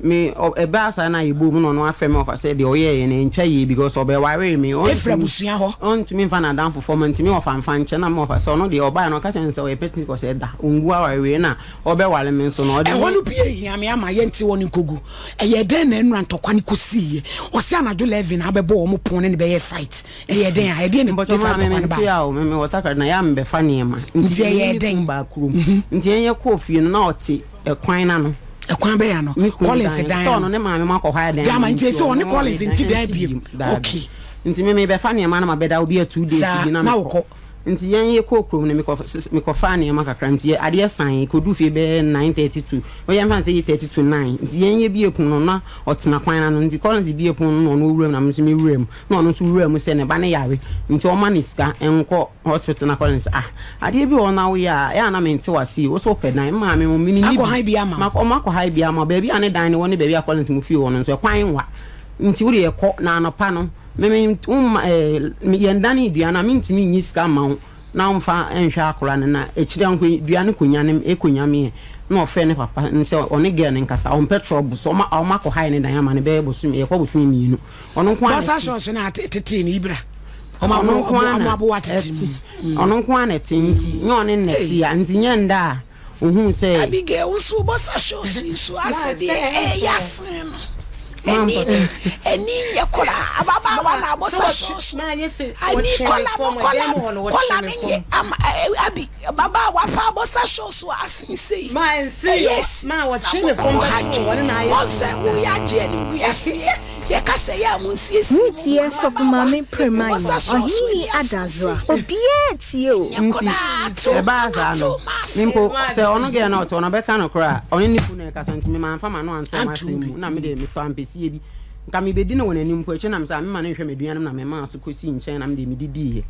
Speaker 5: me ɔ ɛbaa saa na yɛbɔɔ mu na ɔno afrɛ me ɔfa sɛ deɛ ɔyɛeɛ no ɛntwa yie because ɔbɛwaree me
Speaker 2: Ɛfiri
Speaker 5: ɔntumi
Speaker 2: abusua hɔ.
Speaker 5: ɔntumi mfa n'adamfofoɔ ma ntumi ɔfa mfa nkyɛ na me ɔfa sɛ ɔno deɛ ɔbaeɛ no ɔka kyerɛ no sɛ ɔyɛ Pentecost ɛda ɔngu awareɛ na ɔbɛware me nso no ɔde
Speaker 2: Ɛhɔ
Speaker 5: me
Speaker 2: no pie hia me ama yɛnte hɔ no nkɔgu. Ɛyɛɛ dɛn na ɛnora ntɔkwa no kɔsiiɛ? Ɔse anadwo 11 abɛbɔ wɔn pon ne no bɛyɛɛ fight. Ɛyɛɛ dɛn a? Ɛdeɛn na
Speaker 5: Mpɔkyɛ
Speaker 2: ɛde saa
Speaker 5: maame
Speaker 2: ntɔkwa no
Speaker 5: mente
Speaker 2: baeɛ?
Speaker 5: a o, me mewɔ Takoradi na yɛ a mebɛfa nneɛma nti
Speaker 2: Nti
Speaker 5: me ne
Speaker 2: ɛyɛɛ
Speaker 5: me
Speaker 2: dɛn?
Speaker 5: kunu baa kurom nti yɛn yɛkɔɔ fie no na ɔte ɛkwan no ano.
Speaker 2: Ɛkwan bɛn ano?
Speaker 5: Me kunu
Speaker 2: Collins
Speaker 5: dan
Speaker 2: dan
Speaker 5: sɛ ɔno
Speaker 2: ano.
Speaker 5: ne maame mu akɔ hɔ ayɛ dan
Speaker 2: Dama
Speaker 5: ama no
Speaker 2: nti
Speaker 5: nti
Speaker 2: ɛsɛ ɔne
Speaker 5: ɔno
Speaker 2: Collins
Speaker 5: ne dan
Speaker 2: nti dan
Speaker 5: ɛnte
Speaker 2: biem.
Speaker 5: biem daabi.
Speaker 2: Okay.
Speaker 5: Nti me mebɛfa nneɛma no mabɛda obi a 2 days
Speaker 2: Saa
Speaker 5: bi na
Speaker 2: na
Speaker 5: mekɔ.
Speaker 2: wokɔ.
Speaker 5: Nti yɛn yɛkɔɔ kurom no mekɔ mekɔfaa nneɛma kakra nti yɛ adeɛ san yɛkɔduu fie bɛyɛ 9:30 to yɛmfa no sɛ 8:30 to 9 nti yɛn yɛbie pono no na ɔtena kwan no ano nti Collins bie pono no na ɔno ɔwura mu na me nso mewura mu na ɔno nso wuraa mu sɛ ne ba no yare nti ɔma no sika nkɔ hospital na Collins ah adeɛ bi wɔ hɔ na woyɛ a ɛyɛ a na mente wase o wo sɛ wopɛ dan maame mo mene
Speaker 2: Akɔ han bi ama wo.
Speaker 5: Ɔmo akɔ han bi ama wo baabi a ne dan no wɔ ne baabi a Collins mo fie wɔ no nso ɛkwan nwa. Nti wo deɛ kɔ na anɔpa no me me womma ɛɛ yɛndanee dua no a mentumi nyi sika mma wo na womfa nhwɛ akora no na akyire anko dua no kɔnya ne ɛkɔnya meɛ na ɔfrɛ ne papa sɛ ɔne girl no nkasa ɔmpɛ trouble so ɔma ɔma kɔ hae ne dan ama no bɛyɛ bosome yɛkɔ bosome mmienu ɔno nko ara na
Speaker 2: Bɔsa
Speaker 5: ɛte
Speaker 2: sɔɔso no atetee no ibra ɔmo
Speaker 5: ɔno
Speaker 2: aboro
Speaker 5: nko ara
Speaker 2: ɔmo
Speaker 5: na
Speaker 2: aboa tete
Speaker 5: ɛte
Speaker 2: mu.
Speaker 5: ɔno nko ara na ɛte nti nyɛ ɔne na ɛte a nti nyɛ nda a Ohuu sɛ.
Speaker 2: Abigail, wo nso wobɔ sa shows yi so asɛ deɛ ɛyɛ asen no. Ani ani nyɛ koraa. Ababaawa na abɔ sa shows. Ani kɔla no kɔla kɔla no nyɛ ama abi ababaawa pa abɔ sa shows asen sei. Ɛyɛ si na mo mo ha dwe. Wɔn sɛ woyɛ agye animguaseɛ. Yɛka sɛ yɛ a mo nsiesie mo ho.
Speaker 4: Wotie Sɔfo
Speaker 2: Ababaawa
Speaker 4: Maame Premaini,
Speaker 2: wobɔ sa shows
Speaker 4: Ɔhene
Speaker 2: ani asen
Speaker 4: Adazora.
Speaker 2: sei.
Speaker 4: Obiara tie o.
Speaker 5: Nti ɛbaa saa no, me mpo, sɛ ɔno gɛɛ na ɔte hɔ no, ɔbɛka nokorɛ a, ɔne ne kunu na ɛkasa, nti me mamfa m'ano anto wɔn asɛm mu, na me deɛ metɔ ampesie bi, nka mebɛdi no wɔ n'anim mpo, akyire na mesɛ a mema no nhwɛ m'aduane mu na memaa so kɔsii nkyɛn na me deɛ medidiiɛ.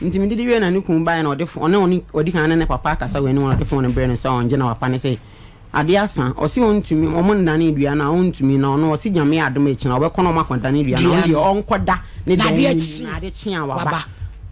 Speaker 5: Nti medidi wieɛ na ne kunu baeɛ na ɔde fon, ɔne ɔne ɔdi kan ne ne papa akasa wɔ anim na ɔde fon no brɛɛ no sɛ ɔngye na wapa ne sɛ adeɛ asa, ɔse ɔntumi, wɔn nnane dua no a ɔntumi, na ɔno ɔse Nyame adom a ɛkyina ɔbɛkɔ na wɔn akɔdane dua no, ɔno deɛ ɔnkɔda ne dan no mu na ade kye a waba,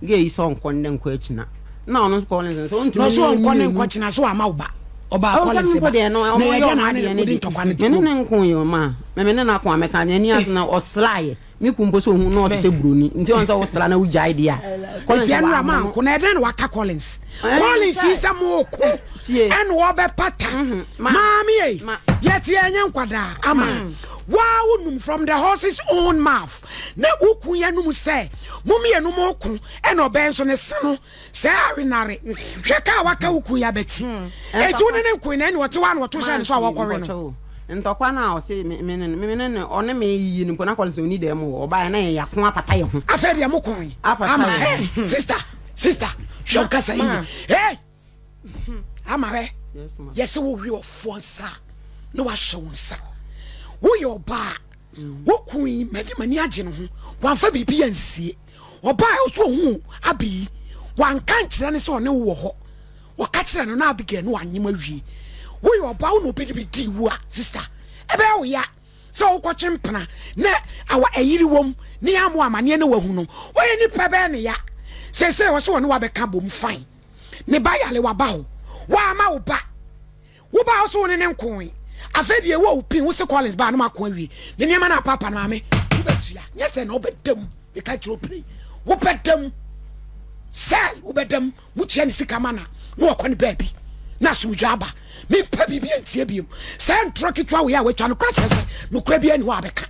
Speaker 5: girl yi sɛ ɔnkɔ nnɛ nkɔ akyina, na ɔno nso kɔɔ ne sɛ ɔntumi
Speaker 2: Na ɔso
Speaker 5: ne
Speaker 2: ɔnkɔ ne
Speaker 5: mmienu.
Speaker 2: nkɔ kyina so wama wo ba, ɔbaa
Speaker 5: Ɔwɔ sɛ
Speaker 2: Collins
Speaker 5: mpo
Speaker 2: ba,
Speaker 5: deɛ no
Speaker 2: na
Speaker 5: ɔmo
Speaker 2: ɛyɛ
Speaker 5: yɛ
Speaker 2: dɛn
Speaker 5: ɔmo
Speaker 2: na wo ne
Speaker 5: adeɛ
Speaker 2: no
Speaker 5: no
Speaker 2: wode
Speaker 5: deɛ,
Speaker 2: ntɔkwa no
Speaker 5: me ne
Speaker 2: bom?
Speaker 5: no nko yɛ ɔmo a, me me ne no ako a mɛka n'ani ase na ɔsraeɛ. Me kun mpo sɛ ohun na ɔte sɛ buroni nti ɔn sɛ wosra na wogyae deɛ a Collins
Speaker 2: Eti ɛnora
Speaker 5: wammono.
Speaker 2: manko na ɛdɛn na waka Collins?
Speaker 5: Ɛn
Speaker 2: Collins yi
Speaker 5: sɛ
Speaker 2: sɛ mooko
Speaker 5: tie
Speaker 2: ɛna ɔbɛpata
Speaker 5: mhm ma
Speaker 2: maame ei
Speaker 5: ma
Speaker 2: yɛte ɛnyɛ nkwadaa ama waa wonum from the horse's own mouth na wo kun yɛ num sɛ mo mmienu mooko ɛna ɔbɛn nso ne se no Sɛ awenare, hwɛ ka a waka wo kun yi abati. Enti wo ne ne nkoe na ɛne ɔte hɔ a na ɔto hyɛ ne so a wɔkɔwe no.
Speaker 5: Ntɔkwa no a ɔse me ne no me ne no ɔne me yiyi no mpo na kɔle sɛ ɔni dɛm wɔ ɔbaeɛ na yɛn yɛako apata yɛn ho.
Speaker 2: Afei deɛ mo koe ama hey sister sister hwɛ wo kasa yiye hey ama hwɛ yɛsɛ wo we ɔfoɔ nsa na wahyɛ wo nsa woyɛ ɔbaa wo kun yi mani mani agye ne ho wamfa biribi ansie. Ɔbaa a ɔso ohuu Abi yi, wanka ankyerɛ no sɛ ɔne wo wɔ hɔ. Ɔka kyerɛɛ no na Abigail no anyem awie. Woyɛ ɔbaa wo na obi de bi dii wo a, sister, ɛbɛyɛ wo ya sɛ wokɔtwe mpena na awa ayiri wom ne yɛammɔ amaneɛ na wahu no. Woyɛ nipa ɛbɛyɛ no ya. Seesei ɔse ɔne wo abɛka bom fine. Ne ba yare waba hɔ. Wamma wo ba. Wo baa wo so wo ne ne nkoe. Afei deɛ ɛwɔ wo pin wo se Collins baa no mako awie ne nneɛma no apaapa no maame wo bɛ tua nyɛ sɛ na wo bɛ dam meka kyerɛ opire wo bɛ dam sɛ wo bɛ dam mo tua ne sika ma na na wɔkɔ ne baabi na asomdwa aba mempɛ biribi antie biem sɛ ntorɔ ketewa wei a watwa no kora kyerɛ sɛ nokora bi ani hɔ a bɛka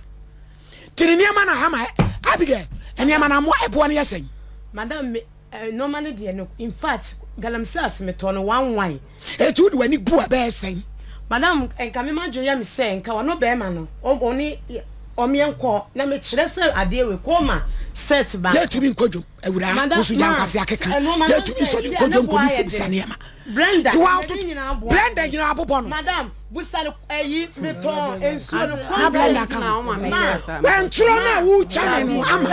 Speaker 2: nti ne nneɛma no ama Abigail nneɛma no amoa ɛboɔ no yɛ sɛn.
Speaker 1: Madam me Nnoɔma no deɛ no infact galamsey ase me tɔ no one one.
Speaker 2: Eti wode w'ani bu a ɛbɛyɛ sɛn?
Speaker 1: Madam nka me madwene yɛ me sɛ nka ɔno bɛɛma no ɔne ɔmeɛ nkɔ na me kyerɛ sɛ adeɛ wei kɔma set baako.
Speaker 2: Yɛtumi nkɔ dwom awuraa
Speaker 1: Madam
Speaker 2: wo so gya
Speaker 1: ma
Speaker 2: nkwasea keka
Speaker 1: nnoɔma no
Speaker 2: yɛtumi
Speaker 1: sɛ
Speaker 2: nsɔre
Speaker 1: si
Speaker 2: nkɔ
Speaker 1: a ne
Speaker 2: dwom
Speaker 1: boɔ
Speaker 2: nkɔ
Speaker 1: ayɛ
Speaker 2: bisabisa
Speaker 1: den.
Speaker 2: nneɛma
Speaker 1: Brenda
Speaker 2: ti wa
Speaker 1: ɛnɛ
Speaker 2: wototo
Speaker 1: ne nyinaa boa
Speaker 2: blender
Speaker 1: den.
Speaker 2: nyinaa abobɔ no.
Speaker 1: Madam busa no ɛyi me tɔn nsuo no
Speaker 2: Na blender
Speaker 1: quantity
Speaker 2: ka ho.
Speaker 1: ma
Speaker 2: Ɛntorɔ no a
Speaker 1: ma
Speaker 2: wotwa me no ama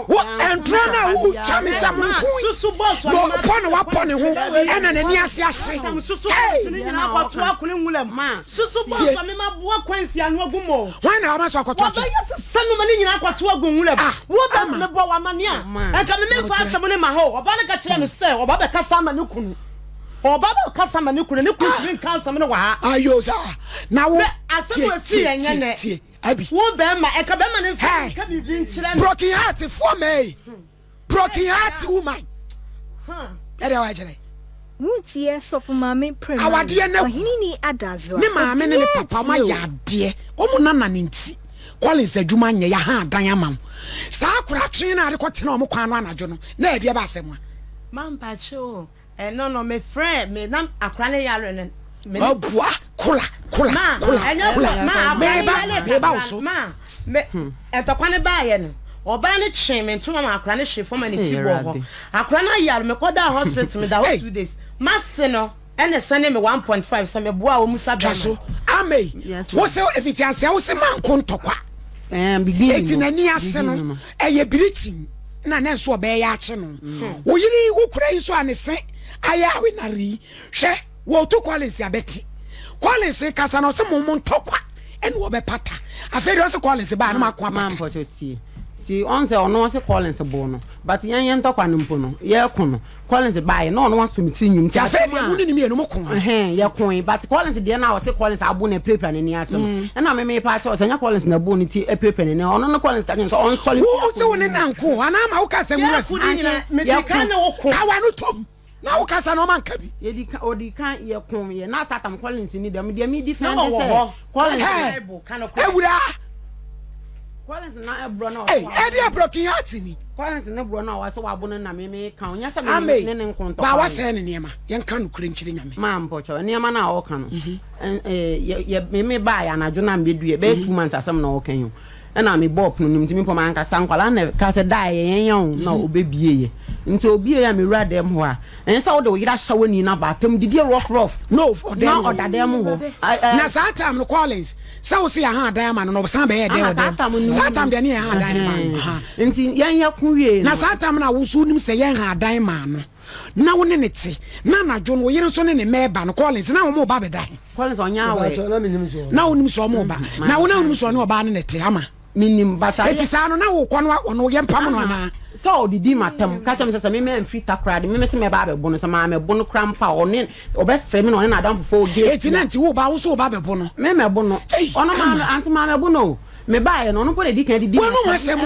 Speaker 2: wo ɛntorɔ no a wotwa me sɛ mo
Speaker 1: ma
Speaker 2: nko
Speaker 1: susu bɔs
Speaker 2: na
Speaker 1: ɔno ma
Speaker 2: ɔpɔ na wapɔ ne ho
Speaker 1: dabi
Speaker 2: ɛna n'ani ase ahye
Speaker 1: madam susu
Speaker 2: Hey!
Speaker 1: bɔs no nyinaa akɔto akone nwura mu susu
Speaker 2: Tie.
Speaker 1: bɔs ɔme ma boa kwansi ano agu mu
Speaker 2: Hwan na wama so akɔto ato?
Speaker 1: wɔbɛyɛ sesa noma no nyinaa akɔto agu nwura mu
Speaker 2: Ah,
Speaker 1: wo bɛ
Speaker 2: ama.
Speaker 1: mebɔ wɔ amane a ɛnka me memfa asɛm no ma hɔ ɔba no ka kyerɛ me sɛ ɔba bɛkasa ama ne kunu Ɔba bɛ kasa ma ne kunu, ne kunu ntumi nka asɛm no wɔ ha.
Speaker 2: Ayo saa na wo
Speaker 1: Bɛ asɛm
Speaker 2: tie
Speaker 1: wɔ si
Speaker 2: tie
Speaker 1: yɛn nyɛ
Speaker 2: tie
Speaker 1: nɛ.
Speaker 2: tie Abi.
Speaker 1: Wo bɛrima, ɛka bɛrima no nfa
Speaker 2: Hey,
Speaker 1: nka biribi nkyerɛ me.
Speaker 2: broken heart foɔ mɛɛ broken heart woman ɛdeɛ wa kyerɛ.
Speaker 4: Wotie Sɔfo Maame Premani,
Speaker 2: Awadeɛ no agu.
Speaker 4: Ɔheneni Adazoa,
Speaker 2: Ne maame ne ne
Speaker 4: obiara
Speaker 2: papa ɔmo
Speaker 4: tie
Speaker 2: ayɛ
Speaker 4: o.
Speaker 2: adeɛ ɔmo nana ne nti Collins adwuma nyɛ yaha adan ama wo saa koratwe no a de kɔ tena ɔmo kwan no anadwo no na ɛdeɛ ba asɛm a.
Speaker 1: Mampakye o. Ɛno no me frɛ me na akora ne yare no. Me ne.
Speaker 2: Ɔboa kola kola
Speaker 1: Ma
Speaker 2: kola
Speaker 1: ɛnyɛ
Speaker 2: kola
Speaker 1: ma akora ne
Speaker 2: meba
Speaker 1: yare
Speaker 2: meba wo
Speaker 1: kakra
Speaker 2: so.
Speaker 1: ma me ntɔkwa ne baayɛ no ɔbaa no twee me ntoma ma akora no hwee fam ma ne ti bɔɔ hɔ akora no ayare me kɔ daa hospital me da hɔ 2 days mase no ɛna sɛne me 1.5 sɛ me boa wɔn sa
Speaker 2: Twa
Speaker 1: bɛrima.
Speaker 2: so amei
Speaker 5: Yes,
Speaker 2: wo
Speaker 5: ma'am.
Speaker 2: sɛ efiti aseɛ wo sɛ manko ntɔkwa
Speaker 5: Beginning
Speaker 2: eti
Speaker 5: no,
Speaker 2: n'ani ase
Speaker 5: beginning
Speaker 2: no
Speaker 5: no.
Speaker 2: ɛyɛ birikyi na ne nso ɔbɛyɛ akye no wo yere yi wo kura yi nso a ne se ayɛ awenare yi hwɛ wɔtu Collins abɛti Collins kasa na ɔsɛ mo mo ntɔkwa. ɛna wɔbɛpata. Afei deɛ ɔse Collins baa na mako
Speaker 5: Ma
Speaker 2: apata.
Speaker 5: mpɔkyɛ tie. Nti ɔn sɛ ɔno ɔse Collins boo no but yɛn yɛn ntɔkwa no mpo no yɛko no Collins baeɛ na ɔno aso me tiri nwom
Speaker 2: nti
Speaker 5: Afei
Speaker 2: asɛm
Speaker 5: deɛ
Speaker 2: mo ne ne mmienu mo ko a.
Speaker 5: Ɛhɛn yɛkoe but Collins deɛ no a ɔse Collins abo no apirapira n'ani ase no mm. ɛna me mepa akyɛw sɛ nyɛ Collins na ɛboo ne ti apirapira n'ani ɔno no Collins ka kyerɛ sɛ ɔnsɔre
Speaker 2: wo sɛ wo ne nanko anaa ma woka sɛ nwura fi kawa no tom na wo kasa na ɔma nka bi.
Speaker 5: Yɛdi kan ɔdi kan yɛ ko yɛ na satam Collins ni dɛm deɛ mi di fɛn de sɛ Collins.
Speaker 2: Ewura.
Speaker 5: Collins na ɛbrɔ na ɔsɛ.
Speaker 2: Ɛdi ɛbrɔ kin heart ni.
Speaker 5: Collins ne brɔ na ɔsɛ wabo no na mi mi kan onyɛ sɛ mi ne ne nko ntɔkwa.
Speaker 2: Ba wa sɛ ne nneɛma yɛn ka no kure nkyerɛ nyame.
Speaker 5: Maa mpɔkyɛ nneɛma na ɔka no. Ɛɛ yɛ yɛ mi mi ba yɛ anadwo na mbɛ du yɛ bɛyɛ 2 months asɛm na ɔka yi o. Ɛna me bɔɔ pono no mu nti me mpo mankasa nkwadaa na ɛka sɛ da ɛyɛ yɛn yɛn o na ɔbɛbie yɛ nti obie yɛ a me wura dɛm hɔ a ɛnyɛ sɛ wode wo yere ahyɛ w'ani na ba atam didie rough rough
Speaker 2: no ɔdɛm
Speaker 5: na ɔda dɛm hɔ
Speaker 2: na saa time no Collins sɛ wo se yɛha adan ama no na ɔsan bɛyɛ dɛn wɔ dɛm saa time deɛ ne yɛha adan ne ma no
Speaker 5: nti yɛn yɛ ko wie
Speaker 2: na saa time no a wo nso wonim sɛ yɛn ha adan ma no na wo ne ne te na anadwo no wo yere nso ne ne mma ɛba no Collins na wɔn ba bɛda he.
Speaker 5: Collins ɔnyɛ awɛ.
Speaker 2: Na wonim sɛ ɔmo ba na wo na wonim sɛ ɔne ɔbaa no na ɛte ama.
Speaker 5: Menim but
Speaker 2: adeɛ. Eti saa no na wokɔ no ɔno yɛ mpam no anaa.
Speaker 5: Sɛ ɔdidi matam ka kyerɛ me sɛ sɛ me mamfiri Takoradi me mese mɛba abɛbo no sɛ mammɛbo no koraa mpo a ɔne ɔbɛsere me na ɔne n'adamfofoɔ ɔdi
Speaker 2: Eti na nti wo ba wo nso wo ba bɛbo no.
Speaker 5: Me mɛbo no ɔno maa ante mammɛbo no o mebaeɛ no ɔno mpo na edi kan didi
Speaker 2: matam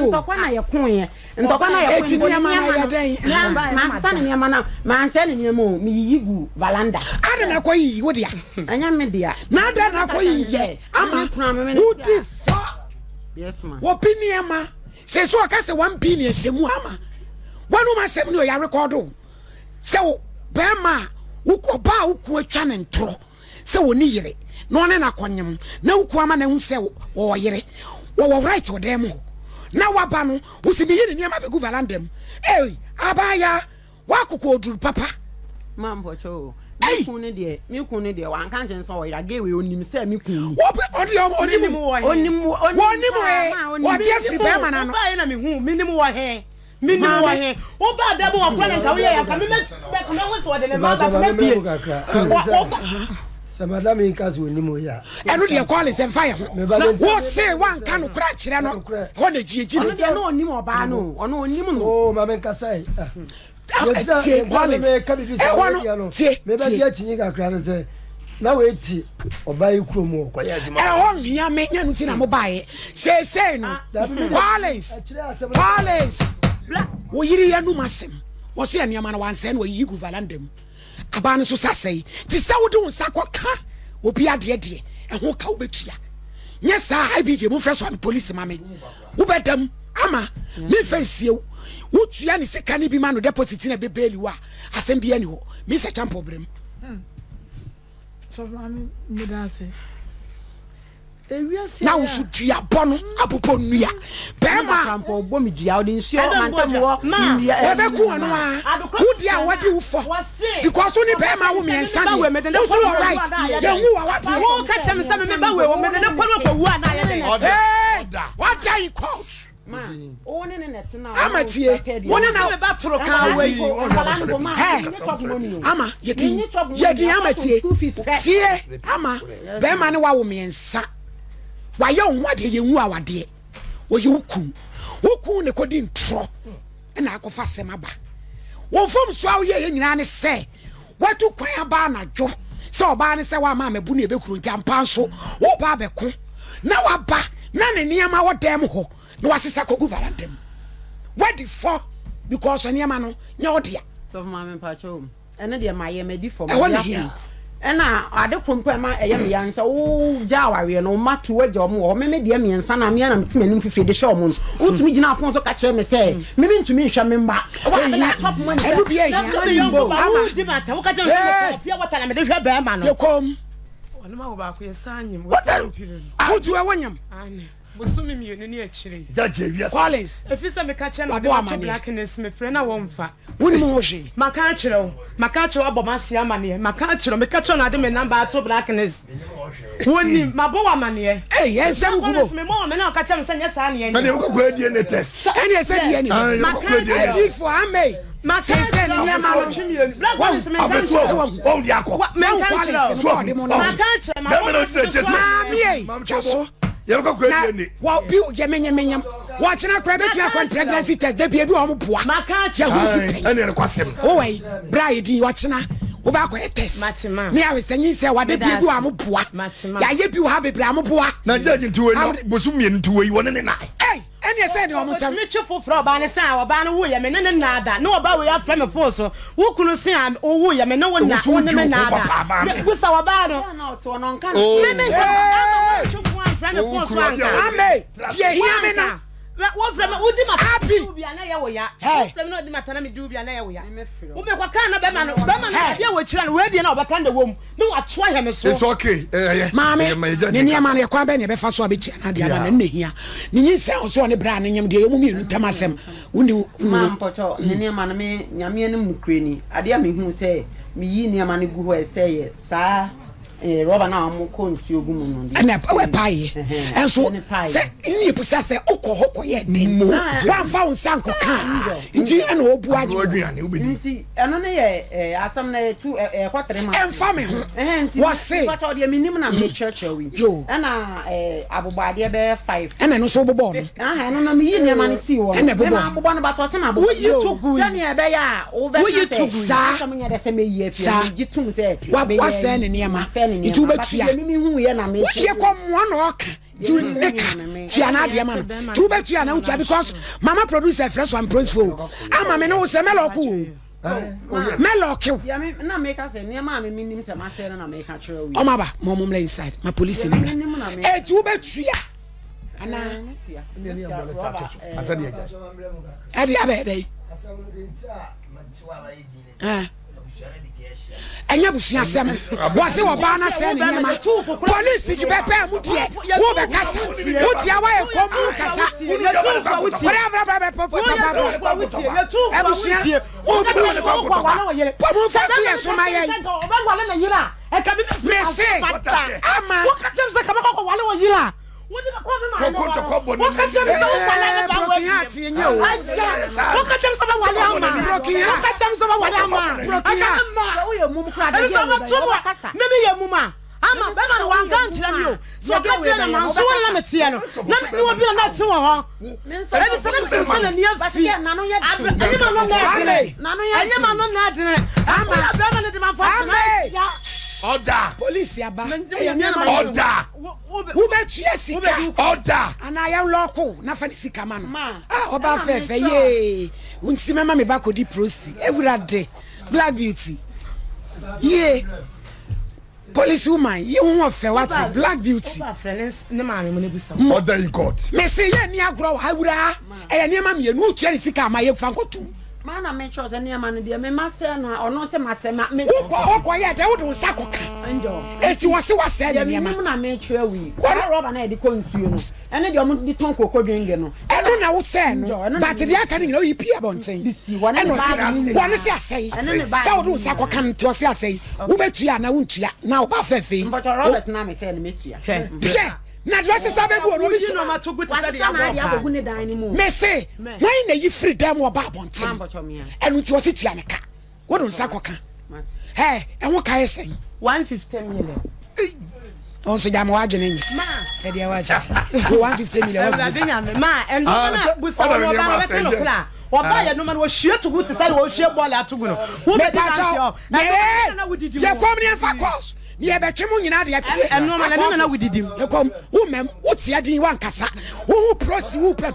Speaker 5: ntɔkwa na yɛkoeɛ. Ntɔkwa no a yɛkoe
Speaker 2: Eti
Speaker 5: mpo, ne
Speaker 2: nneɛma no
Speaker 5: nneɛma
Speaker 2: ayɛ
Speaker 5: no,
Speaker 2: dɛn?
Speaker 5: me a mansesa ne nneɛma no, mansɛe ne nneɛma o, meyiyi guu valanda.
Speaker 2: Adɛn na akɔ yiyi wo dea?
Speaker 5: Ɛnyɛ me dea.
Speaker 2: Na adɛn na akɔ yiyi yɛ ama wodi fɔ?
Speaker 5: Yes ma.
Speaker 2: Obi nneɛma sɛ so ɔka sɛ 1 billion hyɛ mu ama wɔnom asɛm ne ɔyɛ rekɔdo sɛ wo bɛrima a ɔbaa wo ko atwa ne ntorɔ sɛ wɔni yere na ɔne no akɔnyem na wo kunu ama no ahu sɛ wɔwɔ yere wɔwɔ right wɔ dan mu hɔ na waba no wosi meyi ne nneɛma bɛgu valanda mu ei abaya wakokɔ oduru papa.
Speaker 5: Ma mpɔkyɛ o. Me kun ne deɛ me kun ne deɛ wanka nkyɛn sɛ ɔyera gay wei onim sɛ me kun ni.
Speaker 2: Wɔpɛ ɔde ɔnim
Speaker 1: wɔ he.
Speaker 5: Onim onim
Speaker 2: wɔnim he wɔte afiri bɛrima no ano.
Speaker 1: Wobaeɛ na mehu menim wɔ he. Menim wɔ he. Wobaa da mu wɔ kora na nka woyɛ yɛ nka me mɛhu sɛ wɔde ne mma ba mɛpie.
Speaker 3: Sɛ madam yi ka sɛ onim wo yɛ a.
Speaker 2: Ɛno deɛ kɔɔle sɛ mfa yɛ ho. Wo se wanka nokorɛ akyerɛ no hɔ na gyiegyi no.
Speaker 5: Ɔno deɛ na onim ɔbaa no ɔno onim no.
Speaker 3: Oo ma menkasa yi.
Speaker 2: Tie Collins ɛhɔ no tie tie.
Speaker 3: Mebɛgye akyinyi kakra no sɛ na wei te ɔbaa yi kurom wɔ kɔyɛ adwuma.
Speaker 2: Ɛhɔ nhia me nyɛ no ti na mo baeɛ seesei no Collins Collins wo yere yɛ num asɛm wɔso yɛ nneɛma no wansɛe no wɔyiyi gu valanda mu abaa no so sa sɛe te sɛ wode wo nsa kɔka obi adeɛ deɛ ɛho ka wobɛtua nyɛ saa IBJ momfrɛ so ame polisi ma me wobɛda mu ama memfa nsie wo wotua ne sika no bi ma no deposit na ɛbɛbɛɛli wo a asɛm bia ni hɔ mesɛ kyampɔ berɛ mu na wo so duabɔ no abobɔ nnua bɛrima ɛbɛku ɔno a wodi a wɔde wo fɔ because wo ne bɛrima wo mmiɛnsa deɛ wo so wɔ right yɛnwu wɔ wadeɛ wada in court ama tie wo ne na ama yɛdin yɛdin ama tie tie ama bɛrima ne wawo mmiɛnsa wayɛ wo ho adeɛ yɛnwu awadeɛ wɔyɛ wo kun wo kun ne kɔdi ntorɔ ɛna akɔfa asɛm aba wɔn fam so a woyɛ yɛ nyinaa ne sɛ watu kwan aba anadwo sɛ ɔbaa ne sɛ wama amɛbu ne ɛbɛkuro nti ampa nso woba abɛko na waba na ne nneɛma wɔ dɛm hɔ na wasesa kɔgu varanda mu wadi fɔ because nneɛma no nyɛ ɔdea.
Speaker 5: Sɔfo maame mpakyɛ o ɛno deɛ mayɛ madi fɔ
Speaker 2: ɛhɔ na hia
Speaker 5: ɛna ade koro mpo ɛma ɛyɛ me ya nsɛ wo gya awareɛ no ma tu wagya ɔmo wɔ hɔ meme deɛ mmiɛnsa na mea na mete m'anim fifie de hwɛ ɔmo no wotumi gyina afon so ka kyerɛ me sɛ meme ntumi nhwɛ me mma
Speaker 2: ɛno bi ɛhia yɛkɔm wotu ɛwɔ nyam
Speaker 1: Bosome mmienu ne akyire yi.
Speaker 6: Judge ewiase.
Speaker 2: Collins.
Speaker 1: Efi sɛ meka kyerɛ no
Speaker 2: Wabɔ
Speaker 1: ɔde mato
Speaker 2: amaneɛ.
Speaker 1: blackness mefrɛ na wɔmfa.
Speaker 2: Wonim ho hwee.
Speaker 1: Maka akyerɛ wo. Maka akyerɛ wo abɔ m'ase amaneɛ. Maka akyerɛ wo. Meka kyerɛ wo na ade me number ato blackness. Wonim. Mabɔ wo amaneɛ.
Speaker 2: Ei, ɛnsɛm gu
Speaker 1: Collins
Speaker 2: bo.
Speaker 1: mebɔ wo amaneɛ na ɔka kyerɛ me sɛ nyɛ saa ne
Speaker 6: Ɛne
Speaker 1: ɛnyɛ.
Speaker 6: yɛbɛkɔ kɔ DNA test.
Speaker 2: Ɛne ɛsɛ DNA.
Speaker 6: Ah, yɛbɛkɔ kɔ DNA.
Speaker 2: Adiifoɔ amei. Seesei ne nneɛma no, wahu, sɛ wahu, wahu quality no ɔde mo no. Maame ei, twa so. Na wɔ bi yɛ menyem menyem. Wɔkyena koraa bɛtumi akɔ pregnancy test da bi ebi wɔ wɔn boa. Yɛhunu bi pɛn. Wowɔ yi, bere a yɛdi wɔkyena wobɛ akɔyɛ test. Ne ahwɛ sɛ nyinsɛn wɔ ada bi ebi wɔ wɔn boa. Yɛayɛ bi wɔ ha bebree a wɔn boa.
Speaker 6: Na judge nti wei bosom mmienu nti wei wɔne ne nan.
Speaker 2: Ɛnneɛ sɛ deɛ wɔn ntam.
Speaker 1: Ɔtumi twe fo frɛ ɔbaa no sɛ a ɔbaa no woyɛ me ne ne nnaa da ne ɔbaa wei afrɛ me fon so wo kunu se a wowoyɛ me ne wo nna wo ne me nnaa da me busa ɔbaa no me me nka ama wɔntwe fo amfrɛ me fon so anka.
Speaker 2: Ame deɛ hia me no.
Speaker 1: Wofrɛ me wodi ma
Speaker 2: Abi.
Speaker 1: Wo bi a na ɛyɛ wo ya. Wofrɛ me na wodi ma tana me di wo bi a na ɛyɛ wo ya. Wobɛkɔ kan na bɛma no bɛma no adeɛ wɔ kyerɛ no wei deɛ na ɔbɛka na wɔm. Ne watoa hɛ me so.
Speaker 6: It's okay. Ɛyɛ.
Speaker 2: Maame, ne nneɛma no, ɛkwan bɛn na yɛbɛfa so abɛtua no adeɛ ama no? Ɛno na ɛhia. Ne nyinsɛn a ɔsɛ ɔne bra no nyem deɛ, ɛyɛ wɔn mmienu ntam asɛm. Wo ne wo kunu
Speaker 5: Ma
Speaker 2: no.
Speaker 5: mpɔkyɛw, ne nneɛma no, me, Nyame anim nokorɛ ni, adeɛ a mehuu sɛ meyii nneɛma no gu hɔ a ɛsɛeɛ, saa eh, rɔba no a wɔkɔ nsuo gu mu no deɛ.
Speaker 2: Ɛna ɛpaeɛ.
Speaker 5: Ɛhɛn,
Speaker 2: Ɛnso
Speaker 5: ɛne paeɛ.
Speaker 2: sɛ ne yɛbusa sɛ wokɔ hɔ kɔyɛ dɛn?
Speaker 6: Mo.
Speaker 2: Woamfa wo nsa ankɔka a, nti ɛna ɔbu agye
Speaker 6: Aberewa
Speaker 2: wo.
Speaker 6: aduane wobɛdi.
Speaker 5: Nti ɛno ne yɛ eh, asɛm no ɛyɛ tu eh, ɛkɔ tere ma.
Speaker 2: Ɛmfa me ho.
Speaker 5: Ɛhɛn nti
Speaker 2: Wɔse.
Speaker 5: mpakyɛw deɛ menim na mekyerɛkyerɛ wo yi.
Speaker 2: Yo.
Speaker 5: Ɛna eh, abobɔ adeɛ bɛyɛ 5.
Speaker 2: Ɛna ɛno nso wobobɔɔ no.
Speaker 5: Aha ɛno no meyi nneɛma no sii hɔ no.
Speaker 2: Ɛna ɛbobɔɔ.
Speaker 5: Me ma abobɔ no but ɔse ma abobɔ.
Speaker 1: Woyi to gui.
Speaker 5: Sɛnea ɛbɛyɛ a wobɛka
Speaker 1: Woyi
Speaker 5: sɛ
Speaker 1: to gui.
Speaker 2: Saa.
Speaker 5: asɛm nyɛ dɛ sɛ meyi afi
Speaker 2: Saa.
Speaker 5: megye tom sɛ
Speaker 2: Wa-
Speaker 5: meyɛ
Speaker 2: wasɛe ne nneɛma.
Speaker 5: masɛe ne
Speaker 2: Nti
Speaker 5: nneɛma. But
Speaker 2: wobɛtua.
Speaker 5: deɛ mimi huiɛ na mekyerɛ
Speaker 2: Wodeɛ kɔ mmoa na ɔka. Nti ne ka tua n'adeɛ ma no. Nti wobɛtua na wotua because mama producer frɛ so amprosifo o. Ama me ne wo sɛ mɛlɔko o. Mɛlɔke wo. Ɔmo aba ma ɔmo mmra inside ma polisi no mmra. Eti wobɛtua anaa? Ɛde abɛyɛ dɛ yi. Ɛnyɛ abusua asɛm. Wɔse ɔbaa no asɛe ne nneɛma. Polisi bɛpɛ mu deɛ wobɛkasa. Wotia woayɛ kɔm mu kasa. Abusua momfa to yɛ so ma yɛn. Mese ama. Ɛɛ broken heart yɛ nyɛ o. Broken heart. Broken heart.
Speaker 1: Ama bɛma no wanka nkyerɛ me o sɛ ɔka kyerɛ me manso wo na meteɛ no na me wɔ bi a na ɛte wɔ hɔ ebi sɛ na menim sɛ n'ani afi ɛnyɛ ma no na ɛdene ɛnyɛ ma no na ɛdene
Speaker 2: Ama.
Speaker 1: bɛma no de ma fa so na
Speaker 2: Ama.
Speaker 6: Ɔda.
Speaker 2: Polisi aba. Ɛyɛ nneɛma
Speaker 6: Ɔda.
Speaker 2: Wobɛtua sika.
Speaker 6: Ɔda.
Speaker 2: Anaa yɛn lɔɔko na fa ne sika ma no. Ah ɔbaa fɛɛfɛ yee. Nti mɛma me ba kɔdi prosi. Awurade. Black beauty. Yie. Police woman yi ho ɔfɛ wate. Black beauty.
Speaker 6: Ɔda in court.
Speaker 2: Mese yɛ ni agorɔ wɔ ha awuraa. Ɛyɛ nneɛma mmienu wotua ne sika ama yɛ fa nkɔtum.
Speaker 5: Maa na mekyerɛ sɛ nneɛma no deɛ me ma sɛ no a ɔno sɛ ma sɛ ma me.
Speaker 2: Wokɔ wokɔ yɛ dɛ wode wo nsa kɔka. Eti wɔ se wasɛe ne nneɛma.
Speaker 5: Deɛ menim na mekyerɛ wo yi. Saa rɔba na yɛde kɔ nsuo no ɛne deɛ wɔde tɔn koko dwenge no.
Speaker 2: Ɛno na wosɛe no but deɛ aka no nyinaa woyi pii abɔnten. Ɛna ɔse wɔne se asɛe sɛ wode wo nsa kɔka no nti ɔse asɛe wobɛtua anaa wontua na ɔba fɛfɛ yi.
Speaker 5: Mpɔtɔ rɔbɛs na mesɛe no mɛtua.
Speaker 2: Hwɛ na deɛ ɔsesa bɛgu hɔ no obi
Speaker 1: Woyi nneɛma to gu te sɛ deɛ abɔ paa.
Speaker 2: Mese hwan na yi firi dan mu ɔba abɔnten ɛno nti ɔse tua ne ka wode nsa kɔka ɛ ɛho ka yɛ sɛn.
Speaker 1: 150 million.
Speaker 2: Ɔnso gya ma wadwene nyɛ ɛdeɛ wagya wo 150 million wagu.
Speaker 1: Awurade nyame ma ɛnoma na busa wɔn ɔba no bɛka no kora ɔba yɛ noma no wɔhwie to gu te sɛ deɛ wɔhwie bɔɔla ato gu no wobɛdi
Speaker 2: Mepakyɛw
Speaker 1: danseɛ ɛnoma na wodidi mu.
Speaker 2: Yɛ kɔm ne yɛmfa course ne yɛbɛtwe mo nyinaa de apue
Speaker 1: Ɛnoma na ɛno na wodidi mu.
Speaker 2: Yɛ kɔm wo mɛm wotia din wankasa wohu prosi wo pɛm.